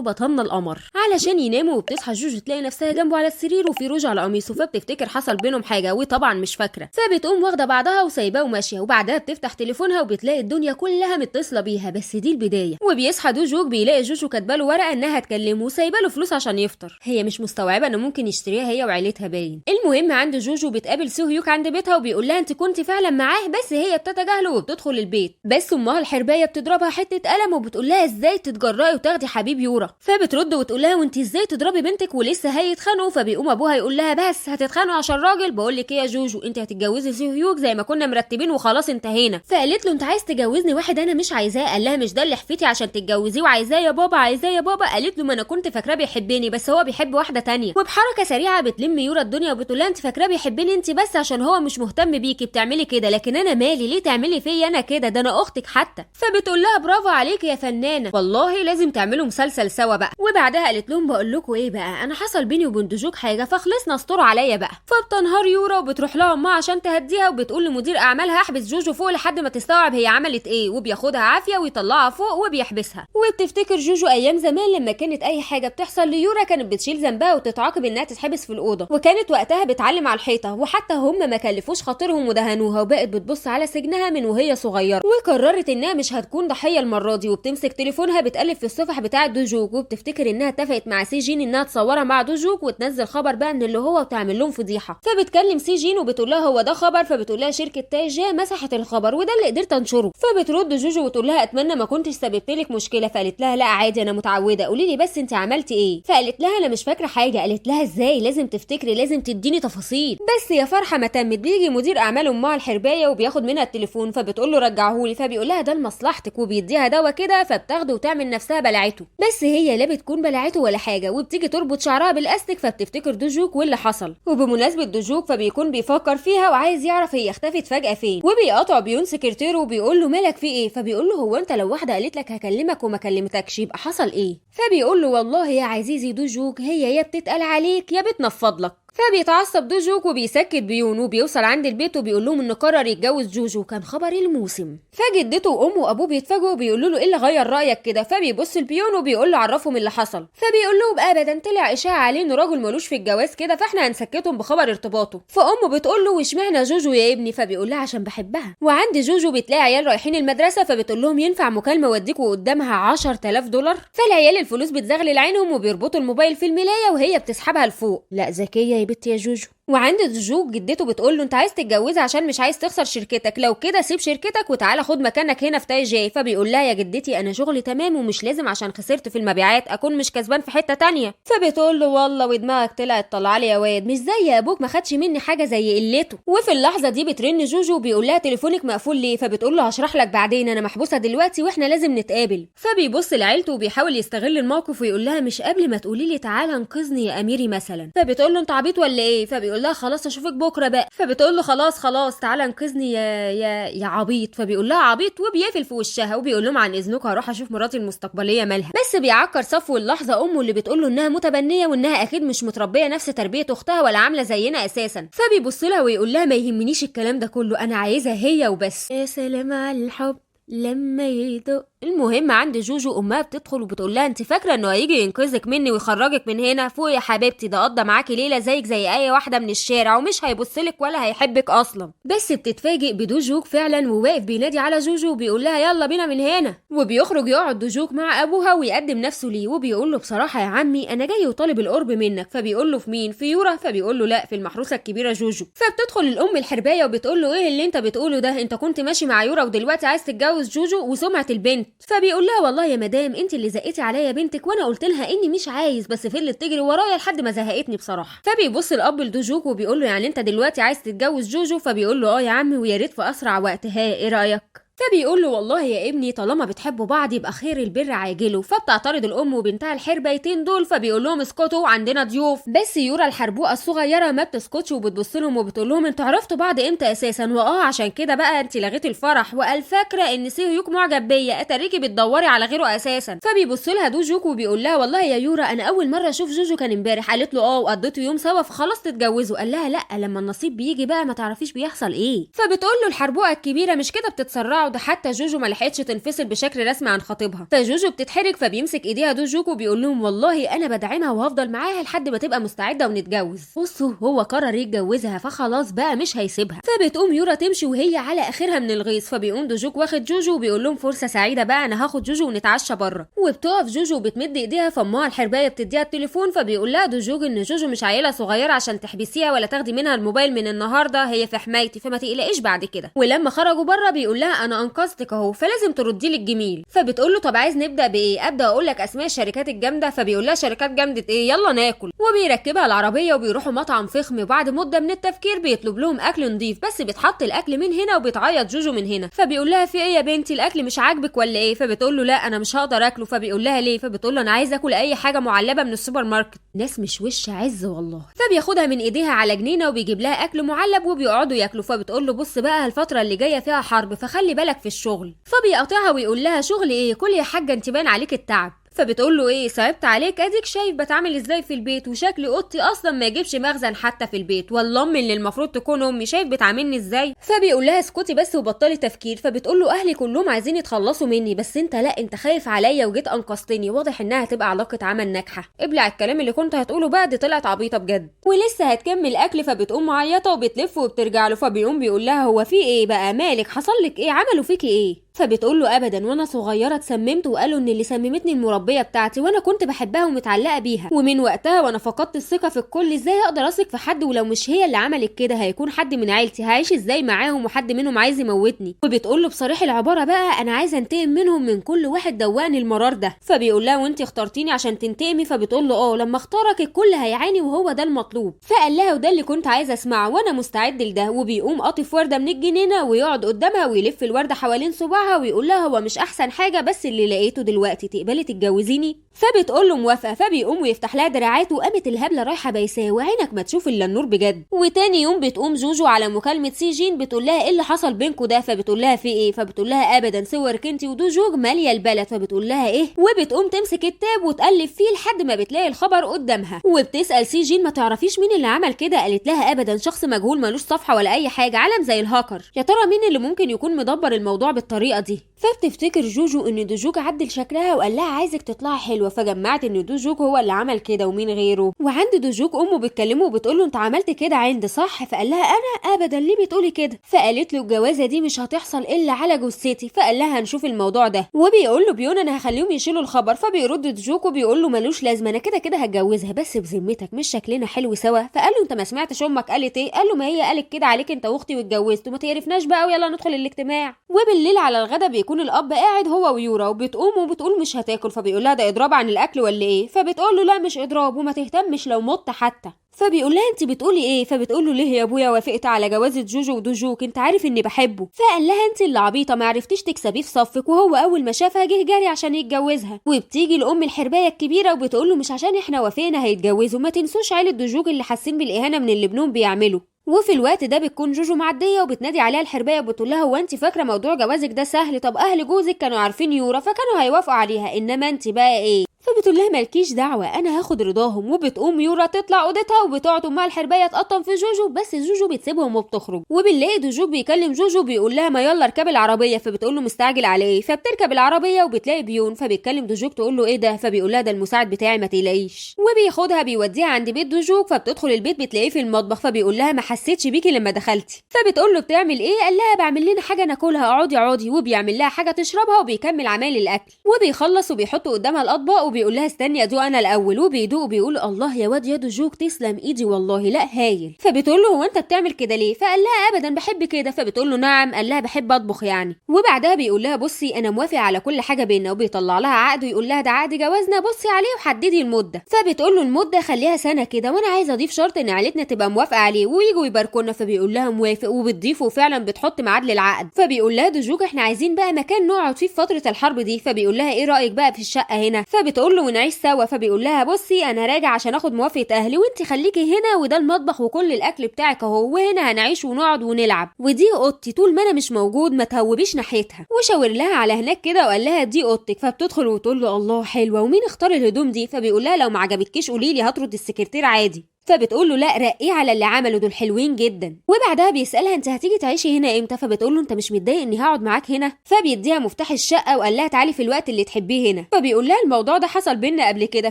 بطن القمر علشان يناموا. وبتصحى جوجو تلاقي نفسها جنبه على السرير وفي روج على قميصه، فبتفتكر حصل بينهم حاجة وطبعا مش فاكره، فبتقوم واخده بعضها وسايباه وماشية. وبعدها بتفتح تليفونها وبتلاقي الدنيا كلها متصلة بيها، بس دي البداية. وبيصحى دوجوك بيلاقي جوجو كاتبه له ورقة انها تكلمه وسايبه له فلوس عشان يفطر، هي مش مستوعبة انه ممكن يشتريها هي وعيلتها باين. المهم عند جوجو بتقابل سوهيوك عند بيتها وبيقول لها انت كنت فعلا معاه، بس هي بتتجاهله وبتدخل البيت. بس امها الحربايه بتضربها حتة قلم وبتقول لها ازاي تتجرأي وتاخدي حبيب يورا؟ فبترد وتقول لها وانت ازاي تضربي بنتك ولسه هيتخانقوا؟ فبيقوم ابوها يقول لها بس هتتخانقوا عشان راجل، بقول لك ايه يا جوجو انت هتتجوزي سوهيوك زي ما كنا مرتبين وخلاص انتهينا. فقالت له انت عايز تجوزني واحد انا مش عايزاه؟ قال لها مش ده اللي حفيتي عشان تتجوزيه وعايزاه يا بابا عايزاه يا بابا. قالت له ما انا كنت فاكراه بيحبني بس هو بيحب واحدة تانية. وبحركه سريعة بتلم يورا الدنيا وبتقول لها انت فاكراه بيحبني انت بس عشان هو مش مهتم بيكي بتعملي كده، لكن انا مالي ليه تعملي فيا انا كده، ده انا اختك حتى. فبتقول لها برافو عليك يا فنانة والله لازم تعملوا مسلسل سوا بقى. وبعدها قالت لهم بقول لكم ايه بقى، انا حصل بيني وبين دوجوك حاجة فخلصنا استروا عليا بقى. فبتنهار يورا وبتروح لها امها عشان تهديها، وبتقول لمدير اعمالها احبس جوجو فوق لحد ما تستوعب هي عملت ايه، وبياخدها عافية ويطلعها فوق وبيحبسها. وبتفتكر جوجو ايام زمان لما كانت اي حاجة بتحصل ليورا كانت بتشيل ذنبها وتتعاقب انها تتحبس في الاوضة، وكانت وقتها بتعلم على الحيطة، وحتى هم ما كلفوش خاطرهم ودهنوها، وبقت بتبص على سجنها من وهي صغيرة، وقررت انها مش هتكون ضحية المرة دي. وبتمسك تليفونها بتقلب في الصفح بتاعه دوجوك، وبتفتكر انها اتفقت مع سيجين انها تصورها مع دوجوك وتنزل خبر بقى من اللي هو وتعمل لهم فضيحة. فبتكلم سيجين وبتقول لها هو ده خبر؟ فبتقول لها شركة تاجا مسحت الخبر وده اللي قدرت انشره. فبترد جوجو وتقول لها اتمنى ما كنتش سببت لك مشكلة. فقالت لها لا عادي انا متعوده، قولي لي بس انت عملتي ايه؟ فقالت لها انا مش فاكره حاجة. قالت لها ازاي، لازم تفتكري، لازم تديني تفاصيل. بس يا فرحه ما تمت، بيجي مدير اعمال امها الحربايه وبياخد منها التليفون، فبتقول له رجعهولي، فبيقول لها ده لمصلحتك، وبيديها دواء كده، فبتاخده وتعمل نفسها بلعته، بس هي لا بتكون بلعته ولا حاجة، وبتيجي تربط شعرها بالاستك، فبتفتكر دوجوك واللي حصل. وبمناسبة دوجوك فبيكون بيفكر فيها وعايز يعرف هي اختفت فجاة فين، وبيقاطع بيون سكرتيره وبيقول له مالك في ايه؟ فبيقول له هو انت لو واحدة قالت لك هكلمك وما كلمتكش يبقى حصل ايه؟ فبيقول له والله يا عزيزي دوجوك هي يا بتتقل عليك يا بتنفض لك. فبيتعصب دوجوك وبيسكت بيون، وبيوصل عند البيت وبيقول لهم انه قرر يتجوز جوجو، كان خبر الموسم. فجدته وامه وابوه بيتفاجئوا وبيقولوا له ايه اللي غير رايك كده؟ فبيبص لبيون وبيقول له عرفهم اللي حصل. فبيقول لهم ابدا طلع اشاعة عليه انه راجل ملوش في الجواز كده، فاحنا هنسكتهم بخبر ارتباطه. فامه بتقول له واشمعنى جوجو يا ابني؟ فبيقول لها عشان بحبها. وعند جوجو بتلاقي عيال رايحين المدرسة، فبتقول لهم ينفع مكالمة اوديكوا قدامها $10,000؟ فالعيال الفلوس بتزغلل عينهم وبيربطوا الموبايل في الملايه وهي بتسحبها لفوق. لا ذكية يا بنت يا جوجو. وعند دوجوك جدته بتقول له انت عايز تتجوزها عشان مش عايز تخسر شركتك، لو كده سيب شركتك وتعالى خد مكانك هنا في تاي جاي. فبيقول لها يا جدتي انا شغلي تمام ومش لازم عشان خسرت في المبيعات اكون مش كسبان في حتة تانية. فبتقول له والله ودماغك طلعت طلع لي يا واد، مش زي ابوك ما خدش مني حاجة زي قلته. وفي اللحظة دي بترن جوجو وبيقول لها تليفونك مقفول ليه؟ فبتقول له هشرح لك بعدين، انا محبوسة دلوقتي واحنا لازم نتقابل. فبيبص لعيلته وبيحاول يستغل الموقف ويقول لها مش قبل ما تقولي لي تعالى انقذني يا اميري مثلا. فبتقول له انت عبيط ولا ايه؟ فبيقول لها خلاص اشوفك بكره بقى. فبتقول له خلاص خلاص تعالى انقذني يا يا يا عبيط. فبيقول لها عبيط وبيقفل في وشها وبيقول لهم عن اذنكم هروح اشوف مراتي المستقبلية مالها. بس بيعكر صفو اللحظة امه اللي بتقول له انها متبنيه وانها اكيد مش متربيه نفس تربيه اختها ولا عامله زينا اساسا. فبيبص لها ويقول لها ما يهمنيش الكلام ده كله، انا عايزها هي وبس. يا سلام على الحب لما يدق المهم عند جوجو امها بتدخل وبتقول لها انت فاكره انه هيجي ينقذك مني ويخرجك من هنا؟ فوق يا حبيبتي، ده قضى معاكي ليلة زيك زي اي واحدة من الشارع ومش هيبصلك ولا هيحبك اصلا. بس بتتفاجئ بدوجوك فعلا وواقف بينادي على جوجو وبيقول لها يلا بينا من هنا. وبيخرج يقعد دوجوك مع ابوها ويقدم نفسه ليه وبيقول له بصراحة يا عمي انا جاي وطالب القرب منك. فبيقول له في مين؟ في يورا؟ فبيقول له لا، في المحروسة الكبيرة جوجو. فبتدخل الام الحربايه وبتقول له ايه اللي انت بتقوله ده؟ انت كنت ماشي مع يورا ودلوقتي عايز تتجوز جوجو وسمعه البنت. فبيقول لها والله يا مدام انت اللي زقتي عليا بنتك وانا قلت لها اني مش عايز، بس فضلت تجري ورايا لحد ما زهقتني بصراحة. فبيبص الاب لدوجوك وبيقول له يعني انت دلوقتي عايز تتجوز جوجو؟ فبيقول له اه يا عمي ويا ريت في اسرع وقت، ها ايه رايك؟ فبيقول له والله يا ابني طالما بتحبوا بعض يبقى خير البر عاجله. فبتعترض الام وبنتها الحربايتين دول، فبيقول لهم اسكتوا عندنا ضيوف. بس يورا الحربوقه الصغيرة ما بتسكتش وبتبص لهم وبتقول لهم انتوا عرفتوا بعض امتى اساسا؟ واه عشان كده بقى انت لغيتي الفرح، وقال فاكره ان سيهيوك معجب بيا، اتاريكي بتدوري على غيره اساسا. فبيبص لها دوجوك وبيقول لها والله يا يورا انا اول مرة اشوف جوجو كان امبارح. قالت له اه وقضيتوا يوم سوا فخلاص تتجوزوا. قال لها لا، لما النصيب بيجي بقى ما تعرفيش بيحصل ايه. فبتقول له الحربوقه الكبيرة مش كده بتتسرعوا، ده حتى جوجو ما لحقتش تنفصل بشكل رسمي عن خطيبها. فجوجو بتتحرج فبيمسك ايديها دوجوك وبيقول لهم والله انا بدعمها وهفضل معاها لحد ما تبقى مستعدة ونتجوز. بصوا هو قرر يتجوزها فخلاص بقى مش هيسيبها. فبتقوم يورا تمشي وهي على اخرها من الغيظ. فبيقوم دوجوك واخد جوجو وبيقول لهم فرصة سعيدة بقى، انا هاخد جوجو ونتعشى بره. وبتقف جوجو وبتمد ايديها فامها الحربايه بتديها التليفون. فبيقول لها دوجوك ان جوجو مش عيله صغيرة عشان تحبسيها ولا تاخدي منها الموبايل من النهارده، هي في حمايتي فما تقلقيش بعد كده. ولما خرجوا بره بيقول لها انا انقذتك اهو فلازم تردي لي الجميل. فبتقول له طب عايز نبدا بايه؟ ابدا اقول لك اسماء الشركات الجامدة. فبيقول لها شركات جامدة ايه، يلا ناكل. وبيركبها العربية وبيروحوا مطعم فخم. وبعد مده من التفكير بيطلب لهم اكل نظيف، بس بيتحط الاكل من هنا وبيتعيط جوجو من هنا. فبيقول لها في ايه يا بنتي، الاكل مش عاجبك ولا ايه؟ فبتقول له لا انا مش هقدر اكله. فبيقول لها ليه؟ فبتقول له انا عايزه اكل اي حاجة معلبه من السوبر ماركت. ناس مش وش عز والله. فبياخدها من ايديها على جنينة وبيجيب لها اكل معلب وبيقعدوا ياكلوا. فبتقول له بص بقى الفترة اللي جاية فيها حرب فخلي بالك في الشغل. فبيقاطعها ويقول لها شغل ايه، كل يا حاجة انت باين عليك التعب. فبتقول له ايه صعبت عليك، اديك شايف بتعامل ازاي في البيت، وشكل اوضتي اصلا ما يجيبش مخزن حتى في البيت، والله امي اللي المفروض تكون امي شايف بتعاملني ازاي. فبيقول لها اسكتي بس وبطلي تفكير. فبتقول له اهلي كلهم عايزين يتخلصوا مني، بس انت لا، انت خايف عليا وجيت انقذتني، واضح انها هتبقى علاقة عمل ناجحة. ابلع الكلام اللي كنت هتقوله بقى، دي طلعت عبيطه بجد. ولسه هتكمل اكل فبتقوم معيطه وبتلف وبترجع له. فبيقوم بيقول لها هو في ايه بقى، مالك، حصل لك ايه، عملوا فيكي ايه؟ فبتقول له ابدا، وانا صغيرة اتسممت وقالوا ان اللي سممتني المربيه بتاعتي، وانا كنت بحبها ومتعلقه بيها، ومن وقتها وانا فقدت الثقة في الكل. ازاي اقدر اثق في حد؟ ولو مش هي اللي عملت كده هيكون حد من عيلتي، هعيش ازاي معاهم وحد منهم عايز يموتني؟ وبتقول له بصريح العبارة بقى انا عايزه انتقم منهم، من كل واحد دوقني المرار ده. فبيقول لها وانت اخترتيني عشان تنتقمي؟ فبتقول له اه، لما اختارك الكل هيعاني وهو ده المطلوب. فقال لها وده اللي كنت عايزه اسمعه وانا مستعد لده. وبيقوم قاطف ورده من الجنينة ويقعد قدامها ويلف الورده حوالين صباعها ويقول لها هو مش احسن حاجة بس اللي لقيته دلوقتي، تقبلي تتجوزيني؟ فبتقول له موافقة. فبيقوم ويفتح لها دراعاته وقامت الهبلة رايحة بايساه، وعينك ما تشوف الا النور بجد. وتاني يوم بتقوم جوجو على مكالمة سيجين بتقول لها ايه اللي حصل بينكوا ده؟ فبتقول لها في ايه؟ فبتقول لها ابدا، صورك انت ودوجوج ماليه البلد. فبتقول لها ايه؟ وبتقوم تمسك ال tab وتقلب فيه لحد ما بتلاقي الخبر قدامها. وبتسال سيجين ما تعرفيش مين اللي عمل كده؟ قالت لها ابدا، شخص مجهول ملوش صفحة ولا اي حاجة، عالم زي الهاكر، يا ترى مين اللي ممكن يكون مدبر الموضوع بالطريقة دي؟ فبتفتكر جوجو ان دوجوج عدل شكلها وقال لها عايزك تطلعي حلوة، فجمعت ان دوجوج هو اللي عمل كده ومين غيره. وعند دوجوج امه بتكلمه وبتقول له انت عملت كده عند صح؟ فقال لها انا ابدا، ليه بتقولي كده؟ فقالت له الجوازه دي مش هتحصل الا على جثتي. فقال لها هنشوف الموضوع ده. وبيقول له بيون انا هخليهم يشيلوا الخبر. فبيرد دوجوج وبيقول له ملوش لازمه، انا كده كده هتجوزها، بس بذمتك مش شكلنا حلو سوا؟ فقال له انت ما سمعتش امك قالت ايه؟ قال له ما هي قالت كده عليك انت واختي واتجوزت، وما تقرفناش بقى ويلا ندخل الاجتماع. وبالليل على الغدا بيكون الاب قاعد هو ويورا، وبتقوم وبتقول مش هتاكل. فبيقول لها ده اضراب عن الاكل ولا ايه؟ فبتقول له لا مش اضراب، وما تهتمش لو مت حتى. فبيقول لها انت بتقولي ايه؟ فبتقول له ليه يا ابويا وافقت على جوازه جوجو ودوجوك، انت عارف اني بحبه. فقال لها انت اللي عبيطه، ما عرفتيش تكسبيه في صفك، وهو اول ما شافها جه جاري عشان يتجوزها. وبتيجي الام الحربايه الكبيرة وبتقول له مش عشان احنا وافقنا هيتجوزوا، ما تنسوش عيله دوجوك اللي حاسين بالاهانه من اللي ابنهم بيعمله. وفي الوقت ده بتكون جوجو معدية وبتنادي عليها الحربايه وبتقول لها هو انت فاكره موضوع جوازك ده سهل؟ طب اهل جوزك كانوا عارفين يورا فكانوا هيوافقوا عليها، انما انت بقى ايه؟ فبتقول لها مالكيش دعوه انا هاخد رضاهم. وبتقوم يورا تطلع اوضتها وبتقعد امها الحربايه تقطم في جوجو، بس جوجو بتسيبهم وبتخرج. وبنلاقي دوجوك بيكلم جوجو بيقول لها ما يلا اركبي العربية، فبتقول له مستعجل على ايه؟ فبتركب العربية وبتلاقي بيون، فبيتكلم دوجوك تقول له ايه ده؟ فبيقول لها ده المساعد بتاعي ما تقلقيش. وبياخدها بيوديها عند بيت دوجوك، فبتدخل البيت بتلاقيه في المطبخ، فبيقول لها ما حسيتش بيكي لما دخلتي. فبتقول له بتعمل ايه؟ قال لها بعمل لنا حاجة ناكلها، اقعدي اقعدي. وبيعمل لها حاجة تشربها وبيكمل عمال الاكل وبيخلص وبيحط قدامها الاطباق وبيقول لها استني ادوق انا الاول. وبيدوق وبيقول الله يا واد يا دوجوك تسلم ايدي والله لا هايل. فبتقول له هو انت بتعمل كده ليه؟ فقال لها ابدا بحب كده. فبتقول له نعم؟ قال لها بحب اطبخ يعني. وبعدها بيقول لها بصي انا موافق على كل حاجة بينا، وبيطلع لها عقد ويقول لها ده عقد جوازنا بصي عليه وحددي المدة. فبتقول له المدة خليها سنة كده، وانا عايزه اضيف شرط ان عيلتنا تبقى موافقة عليه ويجوا يباركونا. فبيقول لها موافق، وبتضيفه وفعلا بتحط ميعاد للعقد. فبيقول لها دوجوك احنا عايزين بقى مكان نقعد فيه في فترة الحرب دي. فبيقول لها ايه رايك بقى في الشقة هنا؟ فبتقول له ونعيش سوا. فبيقول لها بصي انا راجع عشان اخد موافقة اهلي، وانت خليكي هنا وده المطبخ وكل الاكل بتاعك اهو، وهنا هنعيش ونقعد ونلعب، ودي اوضتي طول ما انا مش موجود ما تهوبيش ناحيتها. وشاور لها على هناك كده وقال لها دي اوضتك. فبتدخل وتقول له الله حلوة، ومين اختار الهدوم دي؟ فبيقول لها لو ما عجبتكيش قولي لي هطرد السكرتير عادي. فبتقول له لا رقيه على اللي عمله دول حلوين جدا. وبعدها بيسالها انت هتيجي تعيشي هنا امتى؟ فبتقول له انت مش متضايق اني هقعد معاك هنا؟ فبيديها مفتاح الشقة وقال لها تعالي في الوقت اللي تحبيه هنا. فبيقول لها الموضوع ده حصل بينا قبل كده.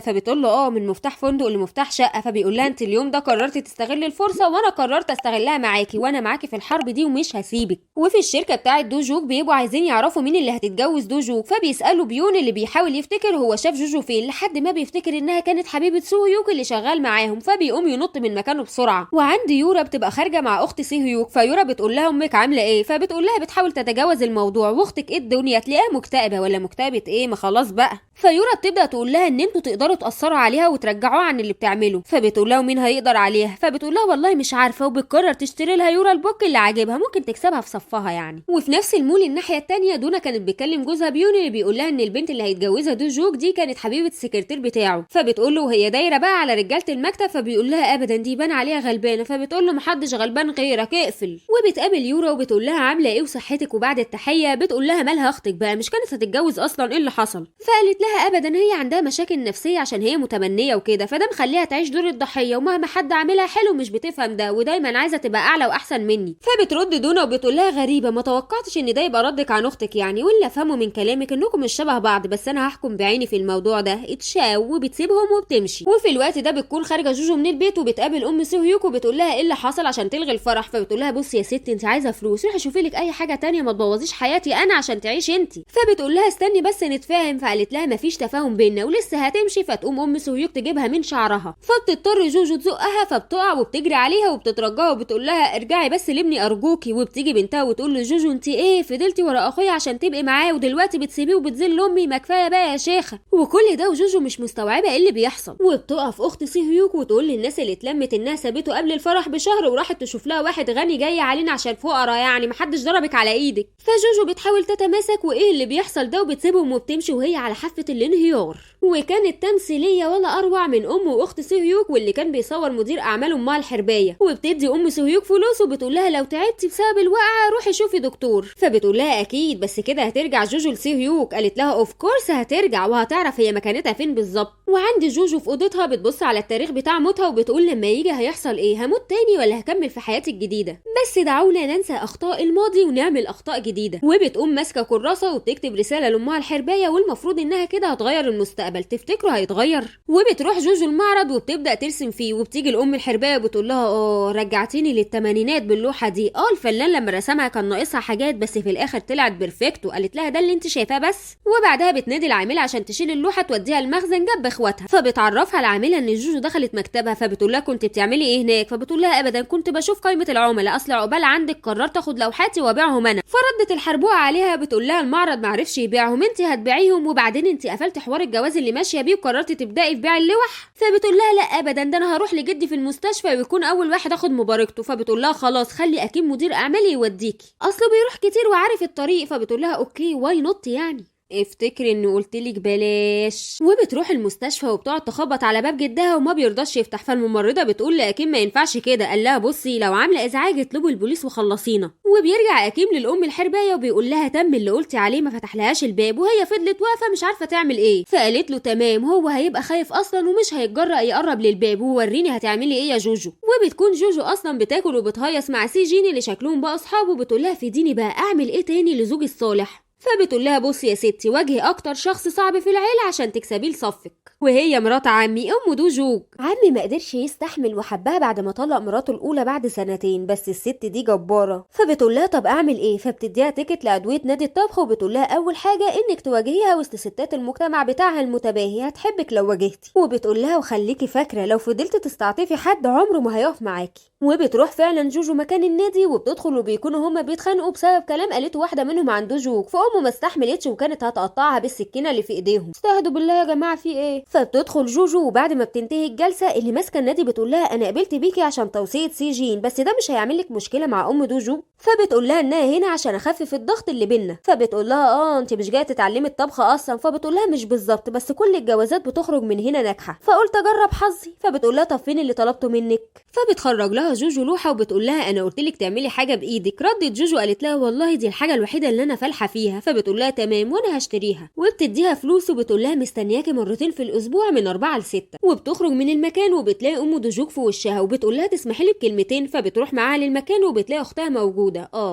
فبتقول له اه من مفتاح فندق لمفتاح شقه. فبيقول لها انت اليوم ده قررتي تستغلي الفرصة وانا قررت استغلها معاكي، وانا معاكي في الحرب دي ومش هسيبك. وفي الشركة بتاعه دوجوك بيبقوا عايزين يعرفوا مين اللي هتتجوز دوجوك، فبيسالوا بيون اللي بيحاول يفتكر هو شاف جوجو فين، لحد ما بيفتكر انها كانت حبيبه سوهيوك اللي شغال معاهم، فبيقوم ينط من مكانه بسرعة. وعند يورا بتبقى خارجه مع اخت سيهيوك، فيورا بتقول لها امك عامله ايه؟ فبتقول لها بتحاول تتجاوز الموضوع، واختك ايه الدنيا تلاقيها مكتئبه ولا مكتئبه ايه ما خلاص بقى. فيورا بتبدا تقول لها ان انتوا تقدروا تاثروا عليها وترجعوها عن اللي بتعمله. فبتقول لها مين هيقدر عليها؟ فبتقول لها والله مش عارفه. وبتقرر تشتري لها يورا البوك اللي عاجبها، ممكن تكسبها في صفها يعني. وفي نفس المول الناحية الثانية دونا كانت بتكلم جوزها بيوني اللي بيقول لها ان البنت اللي هيتجوزها دوجوك دي كانت حبيبه السكرتير بتاعه. فبتقول له وهي دايرة بقى على رجاله المكتب، فبيقول لها ابدا دي بان عليها غلبانه. فبتقول له محدش غلبان غيرك اقفل. وبتقابل يورا وبتقول لها عامله ايه وصحتك، وبعد التحية بتقول لها مالها اختك بقى مش كانت هتتجوز اصلا ايه اللي حصل؟ فقالت لها ابدا هي عندها مشاكل نفسية عشان هي متمنيه وكده، فده مخليها تعيش دور الضحية، ومهما حد عاملها حلو مش بتفهم ده، ودايما عايزه تبقى اعلى واحسن مني. فبترد دونا وبتقول لها غريبة ما توقعتش ان ده يبقى ردك عن اختك يعني، واللي افهمه من كلامك انكم مش شبه بعض، بس انا هحكم بعيني في الموضوع ده اتشاو. وبتسيبهم وبتمشي. وفي الوقت ده بتكون خارجه جوجو من البيت وبتقابل ام سيهيوك وبتقول لها ايه اللي حصل عشان تلغي الفرح. فبتقول لها بصي يا ستي انت عايزه فلوس روحي شوفي لك اي حاجة تانية ما تبوظيش حياتي انا عشان تعيشي انت. فبتقول لها استني بس نتفاهم. فقالت لها مفيش تفاهم بينا ولسه هتمشي. فتقوم ام سيهيوك تجيبها من شعرها، فبتضطر جوجو تزقها فبتقع وبتجري عليها وبتترجاها وبتقول لها ارجعي بس لابني ارجوكي. وبتيجي بنتها وتقول لجوجو انت ايه فضلتي ورا اخويا عشان تبقي معاه ودلوقتي بتسيبيه وبتذل امي، ما كفاية بقى يا شيخه. وكل ده وجوجو مش مستوعبة ايه اللي بيحصل. وبتقف اخت سيهيوك وتقول للناس اللي اتلمت انها سابته قبل الفرح بشهر وراحت تشوف لها واحد غني جاي علينا عشان فقرا يعني محدش ضربك على ايدك. فجوجو بتحاول تتماسك وايه اللي بيحصل ده وبتسيبهم وبتمشي وهي على حافة الانهيار. وكانت تمثيلية ولا اروع من ام واخت سيهيوك واللي كان بيصور مدير اعمال امها الحربايه. وبتدي ام سيهيوك فلوس وبتقول لها لو تعبتي بسبب الوقعة روحي شوفي دكتور. فبتقول لها اكيد بس كده هترجع جوجو لسيهيوك. قالت لها of course هترجع وهتعرف هي مكانتها فين بالظبط. وعند جوجو في اوضتها بتبص على التاريخ بتاع موتها وبتقول لما يجي هيحصل ايه، هموت تاني ولا هكمل في حياتي الجديدة؟ بس دعونا ننسى اخطاء الماضي ونعمل اخطاء جديدة. وبتقوم ماسكه كراسة وبتكتب رسالة لامها الحربايه والمفروض انها كده هتغير المستقبل، تفتكروا هيتغير؟ وبتروح جوجو المعرض وبتبدا ترسم فيه. وبتيجي الام الحربايه وبتقول لها اه رجعتيني للثمانينات باللوحه دي، اه الفنان لما رسمها كان ناقصها حاجات بس في الاخر طلعت perfect. وقالت لها ده اللي انت شايفاه بس. وبعدها بتنادي العاملة عشان تشيل اللوحة توديها المخزن جنب اخواتها. فبتعرفها العاملة ان جوجو دخلت مكتبها. فبتقول لها كنت بتعملي ايه هناك؟ فبتقول لها ابدا كنت بشوف قائمة العملاء، اصل عقبال عندك قررت اخد لوحاتي وابيعهم انا. فردت الحربوقه عليها بتقول لها المعرض معرفش يبيعهم انت هتبيعيهم، وبعدين انت قفلتي حوار الجواز اللي ماشية بيه وقررتي تبداي في بيع اللوح. فبتقول لها لا ابدا ده انا هروح لجدي في المستشفى ويكون اول واحد اخد مباركته. فبتقول لها خلاص خلي اكيد مدير اعمالي يوديكي اصله بيروح كتير وعارف الطريق. فبتقول لها okay why not يعني. افتكري اني قلتلك بلاش. وبتروح المستشفى وبتقعد تخبط على باب جدها وما بيرضاش يفتح، فالممرضه بتقول لاكيم ما ينفعش كده، قال لها بصي لو عامله ازعاج اطلبوا البوليس وخلصينا. وبيرجع اكيم للام الحربايه وبيقول لها تم اللي قلتي عليه، ما فتحلهاش الباب، وهي فضلت واقفة مش عارفه تعمل ايه. فقالت له تمام، هو هيبقى خايف اصلا ومش هيتجرأ يقرب للباب، ووريني هتعملي ايه يا جوجو. وبتكون جوجو اصلا بتاكل وبتهيص مع سيجين اللي شكلهم بقى اصحاب، وبتقول لها فيديني بقى اعمل ايه تاني لزوجي الصالح. فبتقول لها بصي يا ستي، واجهي اكتر شخص صعب في العيلة عشان تكسبيه لصفك، وهي مرات عمي ام دوجوج. عمي ما قدرش يستحمل وحبها بعد ما طلق مراته الاولى بعد سنتين، بس الست دي جبارة. فبتقول لها طب اعمل ايه؟ فبتديها ticket لادويه نادي الطبخ، وبتقول لها اول حاجة انك تواجهيها وسط ستات المجتمع بتاعها المتباهي، هتحبك لو واجهتي. وبتقول لها وخليكي فاكره لو فضلت تستعطفي حد عمره ما هيقف معاكي. وبتروح فعلا جوجو مكان النادي وبتدخل، وبيكونوا هما بيتخانقوا بسبب كلام قالته واحدة منهم عن دوجوج، فامه ما استحملتش وكانت هتقطعها بالسكينة اللي في ايديهم. استهدوا بالله يا جماعة في ايه؟ فبتدخل جوجو، وبعد ما بتنتهي الجلسة اللي ماسكه النادي بتقول لها انا قبلت بيكي عشان توصية سيجين، بس ده مش هيعمل لك مشكلة مع ام دوجو. فبتقول لها انها هنا عشان اخفف الضغط اللي بينا. فبتقول لها انت مش جاية تتعلمي الطبخ اصلا؟ فبتقول لها مش بالظبط، بس كل الجوازات بتخرج من هنا ناجحة، فقلت اجرب حظي. فبتقول لها طب فين اللي طلبته منك؟ فبتخرج لها جوجو لوحة وبتقول لها انا قلت لك تعملي حاجة بايدك. ردت جوجو قالت لها والله دي الحاجة الوحيدة اللي انا فالحه فيها. فبتقول لها تمام وانا هشتريها، وبتديها فلوس وبتقول لها مستنياكي مرتين في الاسبوع من 4 ل 6. وبتخرج من المكان وبتلاقي ام دوجوج في وشها وبتقول لها تسمحي لي بكلمتين. فبتروح معاها للمكان وبتلاقي اختها موجودة.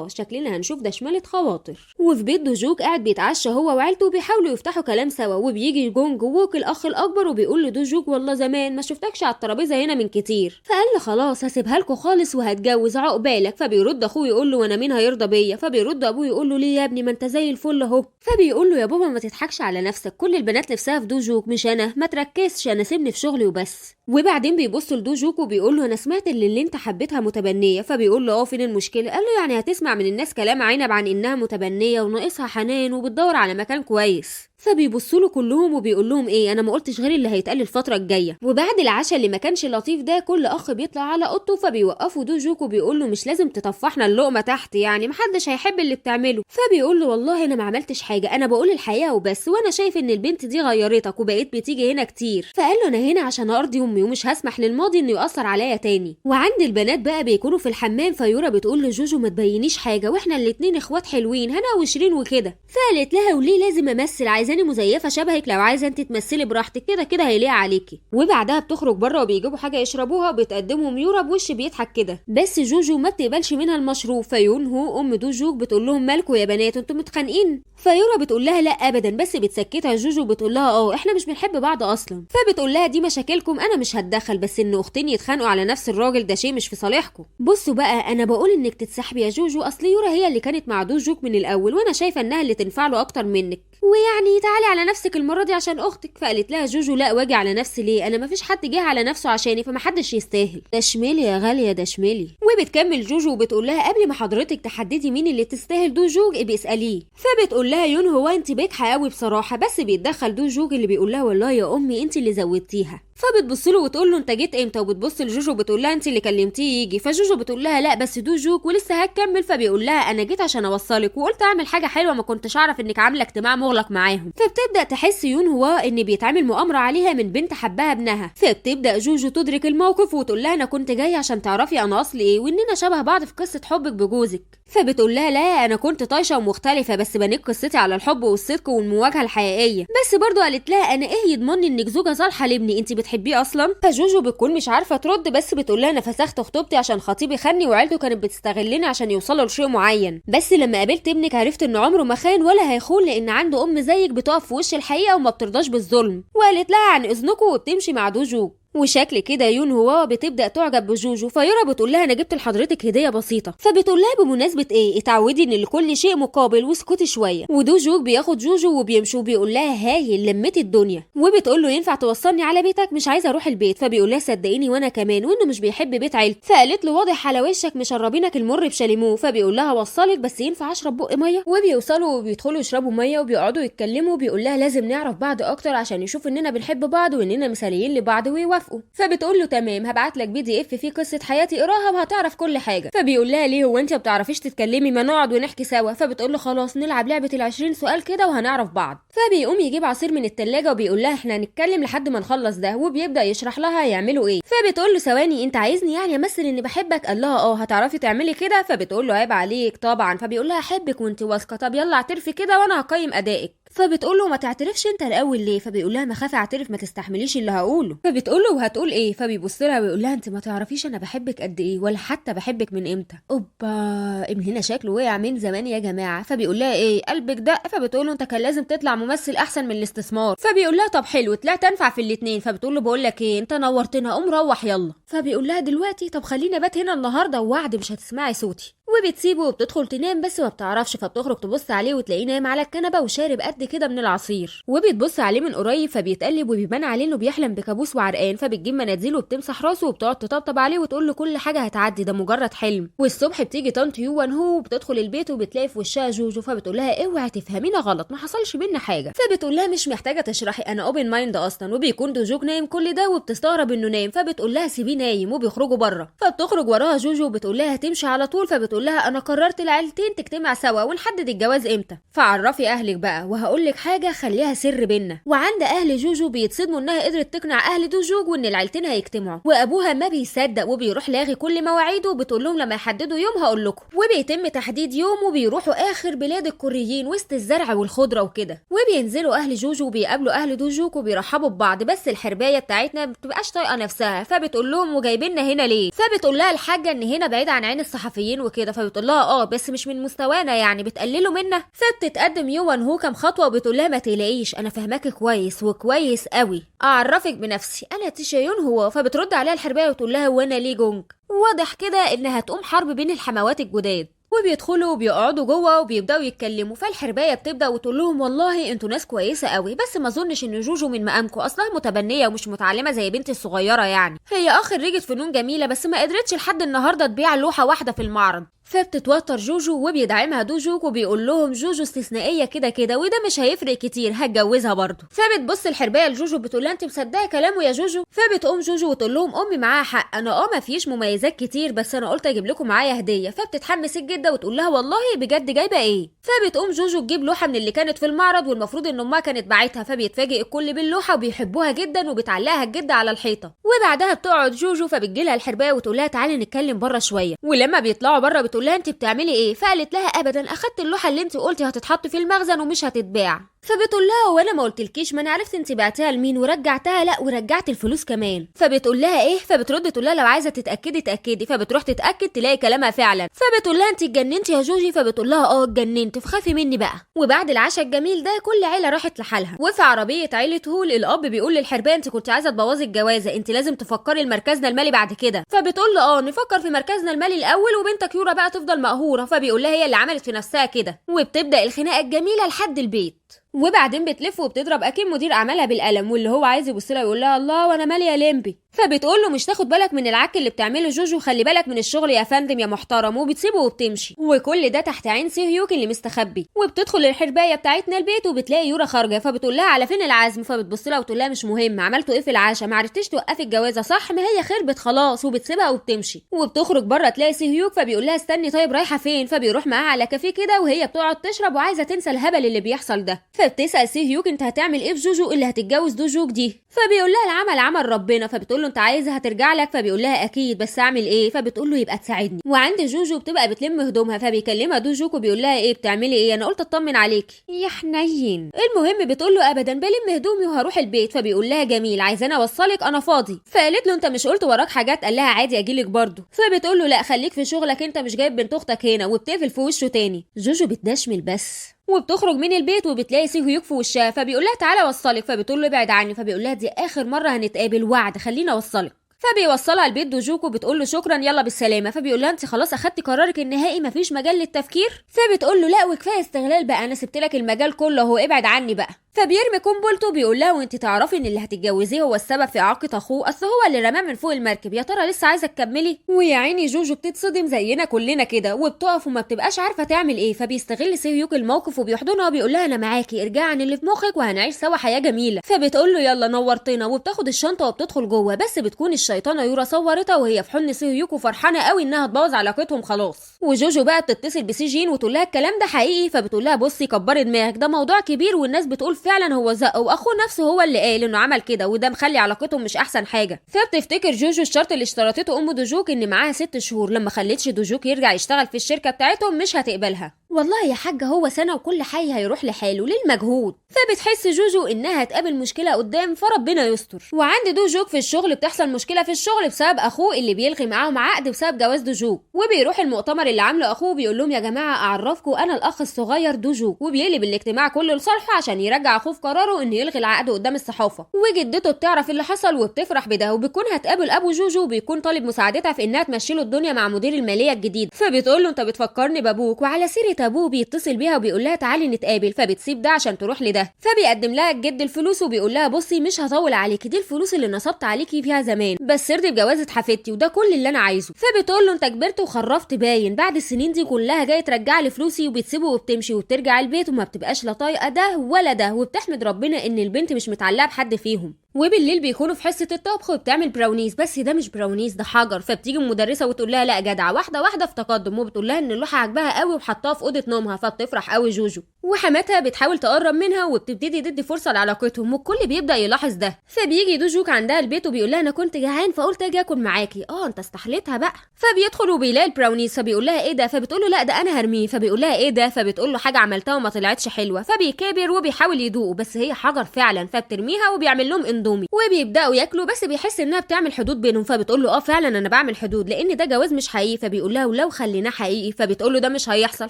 شكلنا هنشوف ده شمالة خواطر. وفي بيت دوجوج قاعد بيتعشى هو وعيلته وبيحاولوا يفتحوا كلام سوا، وبيجي جونج ووك الاخ الاكبر وبيقول لدوجوج والله زمان ما شفتكش على الترابيزة هنا من كتير. فقال له خلاص هسيبها لكم خالص وهتجوز عقبالك. فبيرد اخوه يقول له وانا مين هيرضى بيا؟ فبيرد ابوه يقول له ليه يا ابني ما انت زي الفل اهو. فبيقول له يا بابا ما تضحكش على نفسك، كل البنات نفسها في دوجوج مش انا، ما تركزش انا سيبني في شغلي وبس. وبعدين بيبص لدوجوك وبيقول له انا سمعت اللي انت حبيتها متبنيه. فبيقول له فين المشكلة؟ قال له يعني هتسمع من الناس كلام عنب عن انها متبنيه وناقصها حنان وبتدور على مكان كويس. فبيبصوا له كلهم وبيقول لهم ايه، انا ما قلتش غير اللي هيتقال الفترة الجاية. وبعد العشاء اللي ما كانش لطيف ده كل اخ بيطلع على اوضته، فبيوقفوا دوجوك وبيقول له مش لازم تطفحنا اللقمة تحت، يعني محدش هيحب اللي بتعمله. فبيقول له والله انا ما عملتش حاجة، انا بقول الحقيقة وبس، وانا شايف ان البنت دي غيرتك وبقيت بتيجي هنا كتير. فقال له انا هنا عشان ارضي امي ومش هسمح للماضي انه ياثر عليا تاني. وعند البنات بقى بيكونوا في الحمام، فيورا بتقول لجوجو ما تبينيش حاجة واحنا الاتنين اخوات حلوين هنا وشيرين وكده. فقالت لها وليه لازم امثل، عايزاني مزيفة شبهك، لو عايزه انت تمثلي براحتك كده كده هيليق عليكي. وبعدها بتخرج بره وبيجيبوا حاجة يشربوها وبتقدمهم يورا بوش بيضحك كده، بس جوجو ما بتقبلش منها المشروب. فيونهو ام دوجوج بتقول لهم مالكوا يا بنات انتوا متخانقين؟ فيورا بتقول لها لا ابدا، بس بتسكتها جوجو بتقول لها احنا مش بنحب بعض اصلا. فبتقول لها دي مشاكلكم انا مش هتدخل، بس ان اختين يتخانقوا على نفس الراجل ده شيء مش في صالحكم. بصوا بقى انا بقول انك تتسحبي يا جوجو، اصل يورا هي اللي كانت مع دوجوك من الاول وانا شايفه انها اللي تنفع له اكتر منك، ويعني تعالي على نفسك المرة دي عشان اختك. فقالت لها جوجو لا واجي على نفسي ليه، انا مفيش حد جه على نفسه عشاني فمحدش يستاهل، ده شمالي يا غالية ده شمالي. وبتكمل جوجو وبتقول لها قبل ما حضرتك تحددي مين اللي تستاهل دوجوج ابقي اساليه. فبتقول لها يون هو انت بجحه قوي بصراحة، بس بيتدخل دوجوج اللي بيقول لها والله يا امي انت اللي زودتيها. فبتبص له وتقول له انت جيت امتى، وبتبص لجوجو بتقول لها انت اللي كلمتيه يجي. فجوجو بتقول لها لا بس دوجوك ولسه هتكمل. فبيقول لها انا جيت عشان اوصلك وقلت اعمل حاجة حلوة، ما كنتش اعرف انك عامله اجتماع مغلق معاهم. فبتبدا تحس يون هو ان بيتعمل مؤامرة عليها من بنت حبها ابنها. فبتبدا جوجو تدرك الموقف وتقول لها انا كنت جاية عشان تعرفي انا اصلي ايه واننا شبه بعض في قصة حبك بجوزك. فبتقول لها لا انا كنت طايشه ومختلفة بس بنيت قصتي على الحب والصدق والمواجهة الحقيقية. بس برضو قالت لها انا ايه يضمني انك زوجه صالحه لابني، انت بتحبيه اصلا؟ فجوجو بتكون مش عارفه ترد، بس بتقول لها انا فسخت خطوبتي عشان خطيبي خاني وعيلته كانت بتستغلني عشان يوصلوا لشيء معين، بس لما قابلت ابنك عرفت ان عمره ما خان ولا هيخون لان عنده ام زيك بتقف في وش الحقيقة وما بترضاش بالظلم. وقالت لها عن اذنكم وبتمشي مع دوجو. وشكل كده يون هو بتبدا تعجب بجوجو. فيورا بتقول لها انا جبت لحضرتك هديه بسيطة. فبتقول لها بمناسبة ايه؟ اتعودي ان لكل شيء مقابل واسكتي شوية. ودوجو بياخد جوجو وبيمشوا وبيقول لها هاي لميتي الدنيا. وبتقول له ينفع توصلني على بيتك، مش عايزه اروح البيت. فبيقول لها صدقيني وانا كمان، وانه مش بيحب بيت عيلته. فقالت له واضح على وشك مشربينك المر بشاليمو. فبيقول لها وصلك بس ينفع اشرب بق مية. وبيوصلوا وبيدخلوا يشربوا مية وبيقعدوا يتكلموا. وبيقول لها لازم نعرف بعض اكتر عشان يشوف اننا بنحب بعض واننا مثاليين لبعض ويوافق. وافقوا. فبتقول له تمام هبعت لك PDF فيه قصة حياتي اقراها وهتعرف كل حاجة. فبيقول لها ليه هو انت ما بتعرفيش تتكلمي، ما نقعد ونحكي سوا. فبتقول له خلاص نلعب لعبه ال20 سؤال كده وهنعرف بعض. فبيقوم يجيب عصير من التلاجة وبيقول لها احنا هنتكلم لحد ما نخلص ده، وبيبدا يشرح لها يعملوا ايه. فبتقول له ثواني انت عايزني يعني امثل اني بحبك؟ قال لها اه هتعرفي تعملي كده؟ فبتقول له عيب عليك طبعا. فبيقول لها احبك وانت واثقة، طب يلا اعترفي كده وانا هقيم ادائك. فبتقول له ما تعترفش انت الاول ليه؟ فبيقول لها ما خاف اعترف ما تستحمليش اللي هقوله. فبتقول له وهتقول ايه؟ فبيبص لها ويقول لها انت ما تعرفيش انا بحبك قد ايه ولا حتى بحبك من امتى. اوبا من هنا شكله وقع من زمان يا جماعة. فبيقول لها ايه قلبك دق؟ فبتقول له انت كان لازم تطلع ممثل احسن من الاستثمار. فبيقول لها طب حلو طلعت انفع في الاثنين. فبتقول له بقول لك ايه انت نورتنا قوم روح يلا. فبيقول لها دلوقتي طب خلينا بات هنا النهارده ووعد مش هتسمعي صوتي. وبتسيبه وبتدخل تنام بس ما بتعرفش. فبتخرج تبص عليه وتلاقيه نايم على الكنبة وشارب قد كده من العصير، وبتبص عليه من قريب فبيتقلب وبيبان عليه انه بيحلم بكابوس وعرقان. فبتجيب مناديل وبتمسح راسه وبتقعد تطبطب عليه وتقول له كل حاجة هتعدي ده مجرد حلم. والصبح بتيجي طنط يوان هو وبتدخل البيت وبتلاقي في وشها جوجو. فبتقول لها اوعي تفهمينا غلط ما حصلش بينا حاجة. فبتقول لها مش محتاجه تشرحي انا open mind اصلا. وبيكون دوجوك نايم كل ده وبتستغرب انه نايم. فبتقول لها سيبيه نايم وبيخرجوا بره. فبتخرج وراها جوجو وبتقول لها هتمشي على طول. فبتقول لها انا قررت العيلتين تجتمع سوا ونحدد الجواز امتى، فعرفي اهلك بقى وهقول لك حاجة خليها سر بينا. وعند اهل جوجو بيتصدموا انها قدرت تقنع اهل دوجوج وان العيلتين هيجتمعوا، وابوها ما بيصدق وبيروح لاغي كل مواعيده وبتقول لهم لما يحددوا يوم هقول لكم. وبيتم تحديد يوم وبيروحوا اخر بلاد الكوريين وسط الزرع والخضره وكده. وبينزلوا اهل جوجو وبيقابلوا اهل دوجوج وبيرحبوا ببعض، بس الحربايه بتاعتنا ما بتبقاش طايقة نفسها. فبتقول لهم وجايبيننا هنا ليه؟ فبتقول لها الحاجة ان هنا بعيد عن عين الصحفيين وكده. فبتقول لها اه بس مش من مستوانا يعني بتقللوا منا. فبتتقدم يوان هو كام خطوة وبتقول لها ما تقلقيش انا فاهماكي كويس وكويس قوي، اعرفك بنفسي انا تشايون هو. فبترد عليها الحربايه وتقول لها وانا لي جونج. واضح كده انها هتقوم حرب بين الحموات الجداد. وبيدخلوا وبيقعدوا جوه وبيبداوا يتكلموا. فالحربايه بتبدا وتقول لهم والله انتوا ناس كويسة قوي بس ما اظنش ان جوجو من مقامكم، اصلها متبنيه ومش متعلمة زي بنتي الصغيرة يعني، هي خريجة فنون جميلة بس ما قدرتش لحد النهارده تبيع لوحة واحدة في المعرض. فبتتوتر جوجو وبيدعمها دوجوك وبيقول لهم جوجو استثنائية كده كده وده مش هيفرق كتير هتجوزها برضه. فبتبص الحربايه لجوجو بتقول لها انت مصدقه كلامه يا جوجو؟ فبتقوم جوجو وتقول لهم امي معاها حق، انا ما فيش مميزات كتير بس انا قلت اجيب لكم معايا هديه. فبتتحمس الجدة وتقول لها والله بجد جايبه ايه؟ فبتقوم جوجو تجيب لوحة من اللي كانت في المعرض والمفروض ان امها كانت باعتها. فبيتفاجئ الكل باللوحه وبيحبوها جدا وبتعلقها الجدة على الحيطة. وبعدها بتقعد جوجو فبتجيلها الحربايه وتقول لها تعالي نتكلم بره شوية. ولما بيطلعوا بره بتقول لها انت بتعملي ايه؟ فقالت لها ابدا اخدت اللوحة اللي انت قلتي هتتحط في المخزن ومش هتتباع. فبتقول لها وانا ما قلتلكيش، ما انا عرفت انت بعتها لمين ورجعتها، لا ورجعت الفلوس كمان. فبتقول لها ايه؟ فبترد تقول لها لو عايزه تتاكدي تاكدي. فبتروح تتاكد تلاقي كلامها فعلا. فبتقول لها انت اتجننتي يا جوجي؟ فبتقول لها اه اتجننت، فخافي مني بقى. وبعد العشاء الجميل ده كل عيله راحت لحالها. وفي عربية عيله هول الاب بيقول للحربايه انت كنت عايزه تبوظي الجوازه، انت لازم تفكري لمركزنا المالي بعد كده. فبتقول له اه نفكر في مركزنا المالي الاول وبنتك يورا بقى تفضل مقهوره. فبيقول لها هي اللي عملت في نفسها كده. وبتبدا الخناقة الجميلة لحد البيت. وبعدين بتلف وبتضرب اكيد مدير اعمالها بالقلم، واللي هو عايز يبص لها يقول لها الله وانا مالي يا لمبي. فبتقول له مش تاخد بالك من العك اللي بتعمله جوجو، خلي بالك من الشغل يا فندم يا محترم. وبتسيبه وبتمشي. وكل ده تحت عين سيهيوك اللي مستخبي. وبتدخل الحربايه بتاعتنا البيت وبتلاقي يورا خارجه. فبتقول لها على فين العزم؟ فبتبص لها وتقول لها مش مهم، عملتوا ايه في العشاء؟ ما عرفتيش توقفي الجوازه صح؟ ما هي خربت خلاص. وبتسيبها وبتمشي. وبتخرج بره تلاقي سيهيوك. فبيقول لها استني طيب رايحة فين؟ فبيروح معاها على كافيه كده وهي بتقعد تشرب وعايزه تنسى الهبل اللي بيحصل ده. فبتسال سيهيوك انت هتعمل ايه في جوجو اللي هتتجوز دوجوك دي؟ فبيقول لها العمل عمل ربنا. فبتقول له انت عايزها هترجع لك؟ فبيقول لها اكيد بس اعمل ايه؟ فبتقول له يبقى تساعدني. وعند جوجو بتبقى بتلم هدومها. فبيكلمها دوجوك وبيقول لها ايه بتعملي ايه؟ انا قلت اطمن عليكي يا حنين. المهم بتقول له ابدا بلم هدومي وهروح البيت. فبيقول لها جميل عايزاني اوصلك انا فاضي. فقالت له انت مش قلت وراك حاجات؟ قال لها عادي اجيلك برضه. فبتقول له لا خليك في شغلك انت مش جايب بنت اختك هنا. وبتقفل في وشه تاني. جوجو بتدشمل بس. وبتخرج من البيت وبتلاقي سيهيوك في وشها. فبيقول لها تعالى اوصلك. فبتقول له ابعد عني. فبيقول لها دي اخر مرة هنتقابل وعد خلينا اوصلك. فبيوصلها البيت دوجوكو بتقول له شكرا يلا بالسلامة. فبيقول لها انت خلاص اخدتي قرارك النهائي مفيش مجال للتفكير؟ فبتقول له لا وكفاية استغلال بقى، انا سبت لك المجال كله اهو ابعد عني بقى. فبيرمي قنبلته بيقول لها وانت تعرفي ان اللي هتتجوزيه هو السبب في اعاقه اخوه، اصل هو اللي رماه من فوق المركب، يا ترى لسه عايزه تكملي؟ ويا عيني جوجو بتتصدم زينا كلنا كده وبتقف وما بتبقاش عارفه تعمل ايه. فبيستغل سيوك الموقف وبيحضنها وبيقول لها انا معاكي، ارجعي عن اللي في مخك وهنعيش سوا حياة جميلة. فبتقول له يلا نورتنا، وبتاخد الشنطة وبتدخل جوه، بس بتكون الشيطانه يورا صورتها وهي في حضن سيوك وفرحانه قوي انها تبوظ علاقتهم خلاص. وجوجو بقى بتتصل بسيجين وتقول لها الكلام ده حقيقي، فبتقول لها بصي كبري دماغك، ده موضوع كبير والناس بتقول فعلا هو زق، واخوه نفسه هو اللي قال انه عمل كده، وده مخلي علاقتهم مش احسن حاجة. فبتفتكر جوجو الشرط اللي اشترطته ام دوجوك ان معاها 6 شهور، لما خلتش دوجوك يرجع يشتغل في الشركة بتاعتهم مش هتقبلها. والله يا حاجة هو سنة وكل حي هيروح لحاله للمجهود. فبتحس جوجو انها هتقابل مشكلة قدام، فربنا يستر. وعند دوجوك في الشغل بتحصل مشكلة في الشغل بسبب اخوه اللي بيلغي معاهم عقد بسبب جواز دوجوك، وبيروح المؤتمر اللي عامله اخوه بيقول لهم يا جماعة اعرفكم انا الاخ الصغير دوجوك، وبيقلب الاجتماع كله لصالحه عشان يرجع اخوه في قراره انه يلغي العقد قدام الصحافة. وجدته بتعرف اللي حصل وبتفرح بده، وبتكون هتقابل ابو جوجو وبيكون طالب مساعدتها في انها تمشي له الدنيا مع مدير المالية الجديد. فبتقول له انت بتفكرني بابوك. وعلى سيره ابوه بيتصل بيها وبيقول لها تعالي نتقابل، فبتسيب ده عشان تروح لده. فبيقدم لها الجد الفلوس وبيقول لها بصي مش هطول عليكي، دي الفلوس اللي نصبت عليكي فيها زمان، بس ارضي بجوازه حفيدتي وده كل اللي انا عايزه. فبتقول له انت كبرت وخرفت باين، بعد السنين دي كلها جاي ترجع لي فلوسي، وبتسيبه وبتمشي وبترجع البيت وما بتبقاش لا طايقة ده ولا ده، وبتحمد ربنا ان البنت مش متعلقه بحد فيهم. وبالليل بيكونوا في حصة الطبخ وبتعمل براونيز، بس ده مش براونيز ده حجر. فبتيجي المدرسة وتقول لها لا جدعه، واحدة واحدة في تقدم، وبتقول لها ان اللوحة عجبها قوي وحطاها في اوضة نومها، فبتفرح قوي جوجو. وحماتها بتحاول تقرب منها وبتبتدي تدي فرصة لعلاقتهم، والكل بيبدا يلاحظ ده. فبيجي دوجوك عندها البيت وبيقول لها انا كنت جعان فقلت اجي اكل معاكي، انت استحليتها بقى. فبيدخل وبيلاقي البراونيز، فبيقول لها ايه ده؟ فبتقول له لا ده انا هرميه. فبيقول لها ايه ده؟ فبتقول له حاجة عملتها وما طلعتش حلوة. فبيكابر وبيحاول يدوقه بس هي حجر فعلا، فبترميها وبيعمل لهم اندومي وبيبداوا ياكلوا، بس بيحس انها بتعمل حدود بينهم. فبتقول له فعلا انا بعمل حدود لان ده جواز مش حقيقي. فبيقول لها ولو خليناه حقيقي؟ فبتقول له ده مش هيحصل.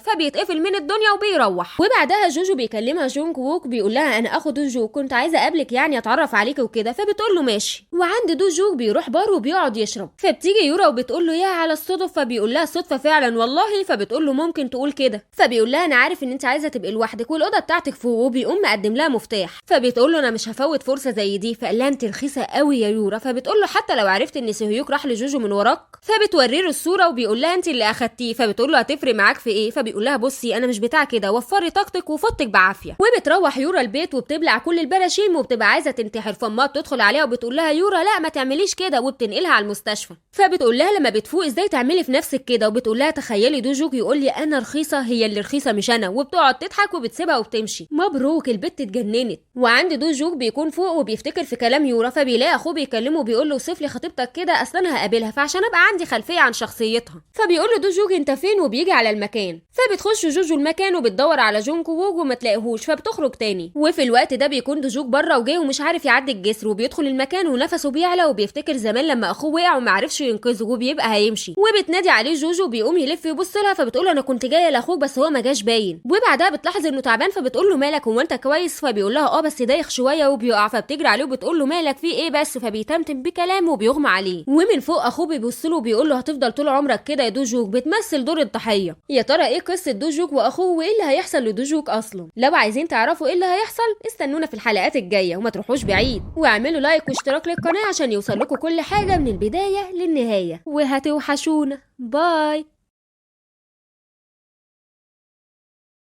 فبيتقفل من الدنيا وبيروح. وبعدها جوجو بيكلمها جونج ووك بيقول لها انا اخو دوجو كنت عايزه اقابلك يعني اتعرف عليك وكده، فبتقول له ماشي. وعند دوجو بيروح بار وبيقعد يشرب، فبتيجي يورا وبتقول له يا على الصدف. فبيقول لها صدفة فعلا والله. فبتقول له ممكن تقول كده. فبيقول لها انا عارف ان انت عايزه تبقي لوحدك والاوضه بتاعتك فوق، وبيقوم مقدم لها مفتاح. فبتقول له انا مش هفوت فرصة زي دي. فقال لها انت رخيصة قوي يا يورا. فبتقول له حتى لو عرفت ان سيهيوك راح لجوجو من وراك. فبتوري له الصورة وبيقول لها انت اللي اخدتيه. فبتقول له هتفرق معاك في ايه؟ فبيقول لها بصي انا مش بتاع كده، وفري طاقتك وفطك بعافية. وبتروح يورا البيت وبتبلع كل البراشيم وبتبقى عايزه تنتحر. فامها بتدخل عليها وبتقول لها يورا لا ما تعمليش كده، وبتنقلها على المستشفى. فبتقول لها لما بتفوق ازاي تعملي في نفسك كده؟ وبتقول لها تخيلي دوجوك يقول لي انا رخيصة، هي اللي رخيصة مش انا. وبتقعد تضحك وبتسيبها وبتمشي. مبروك البت اتجننت. وعند دوجوك بيكون فوق وبيفتكر في كلام يورا، فبيلاقي اخوه بيكلمه وبيقول له وصف لي خطيبتك كده اصل انا هقابلها فعشان ابقى عندي خلفية عن شخصيتها. فبيقول له دوجوك انت فين؟ وبيجي على المكان. فبتخش جوجو المكان وبتدور على جونكو ووج وما تلاقيهوش، فبتخرج تاني. وفي الوقت ده بيكون دوجوك بره وجاي ومش عارف يعدي الجسر، وبيدخل المكان ونفسه بيعلى وبيفتكر زمان لما اخوه وقع وما عرفش ينقذه وبيبقى هيمشي. وبتنادي عليه جوجو بيقوم يلف يبص لها، فبتقول انا كنت جاية لاخوك بس هو ما جاش باين. وبعدها بتلاحظ انه تعبان، فبتقول له مالك هو انت كويس؟ فبيقول لها بس دايخ شوية وبيقع. فبتجري عليه وبتقول له مالك في ايه بس؟ فبيتمتم بكلامه وبيغمى عليه. ومن فوق اخوه بيبص له وبيقول له هتفضل طول عمرك كده يا دوجوك، بتمثل دور الضحية. يا ترى ايه قصة دوجوك واخوه وايه اللي هيحصل لدوجوك اصلا؟ لو عايزين تعرفوا ايه اللي هيحصل استنونا في الحلقات الجاية وما تروحوش بعيد، واعملوا like واشتراك للقناة عشان يوصل لكم كل حاجة من البداية للنهاية. وهتوحشونا. bye.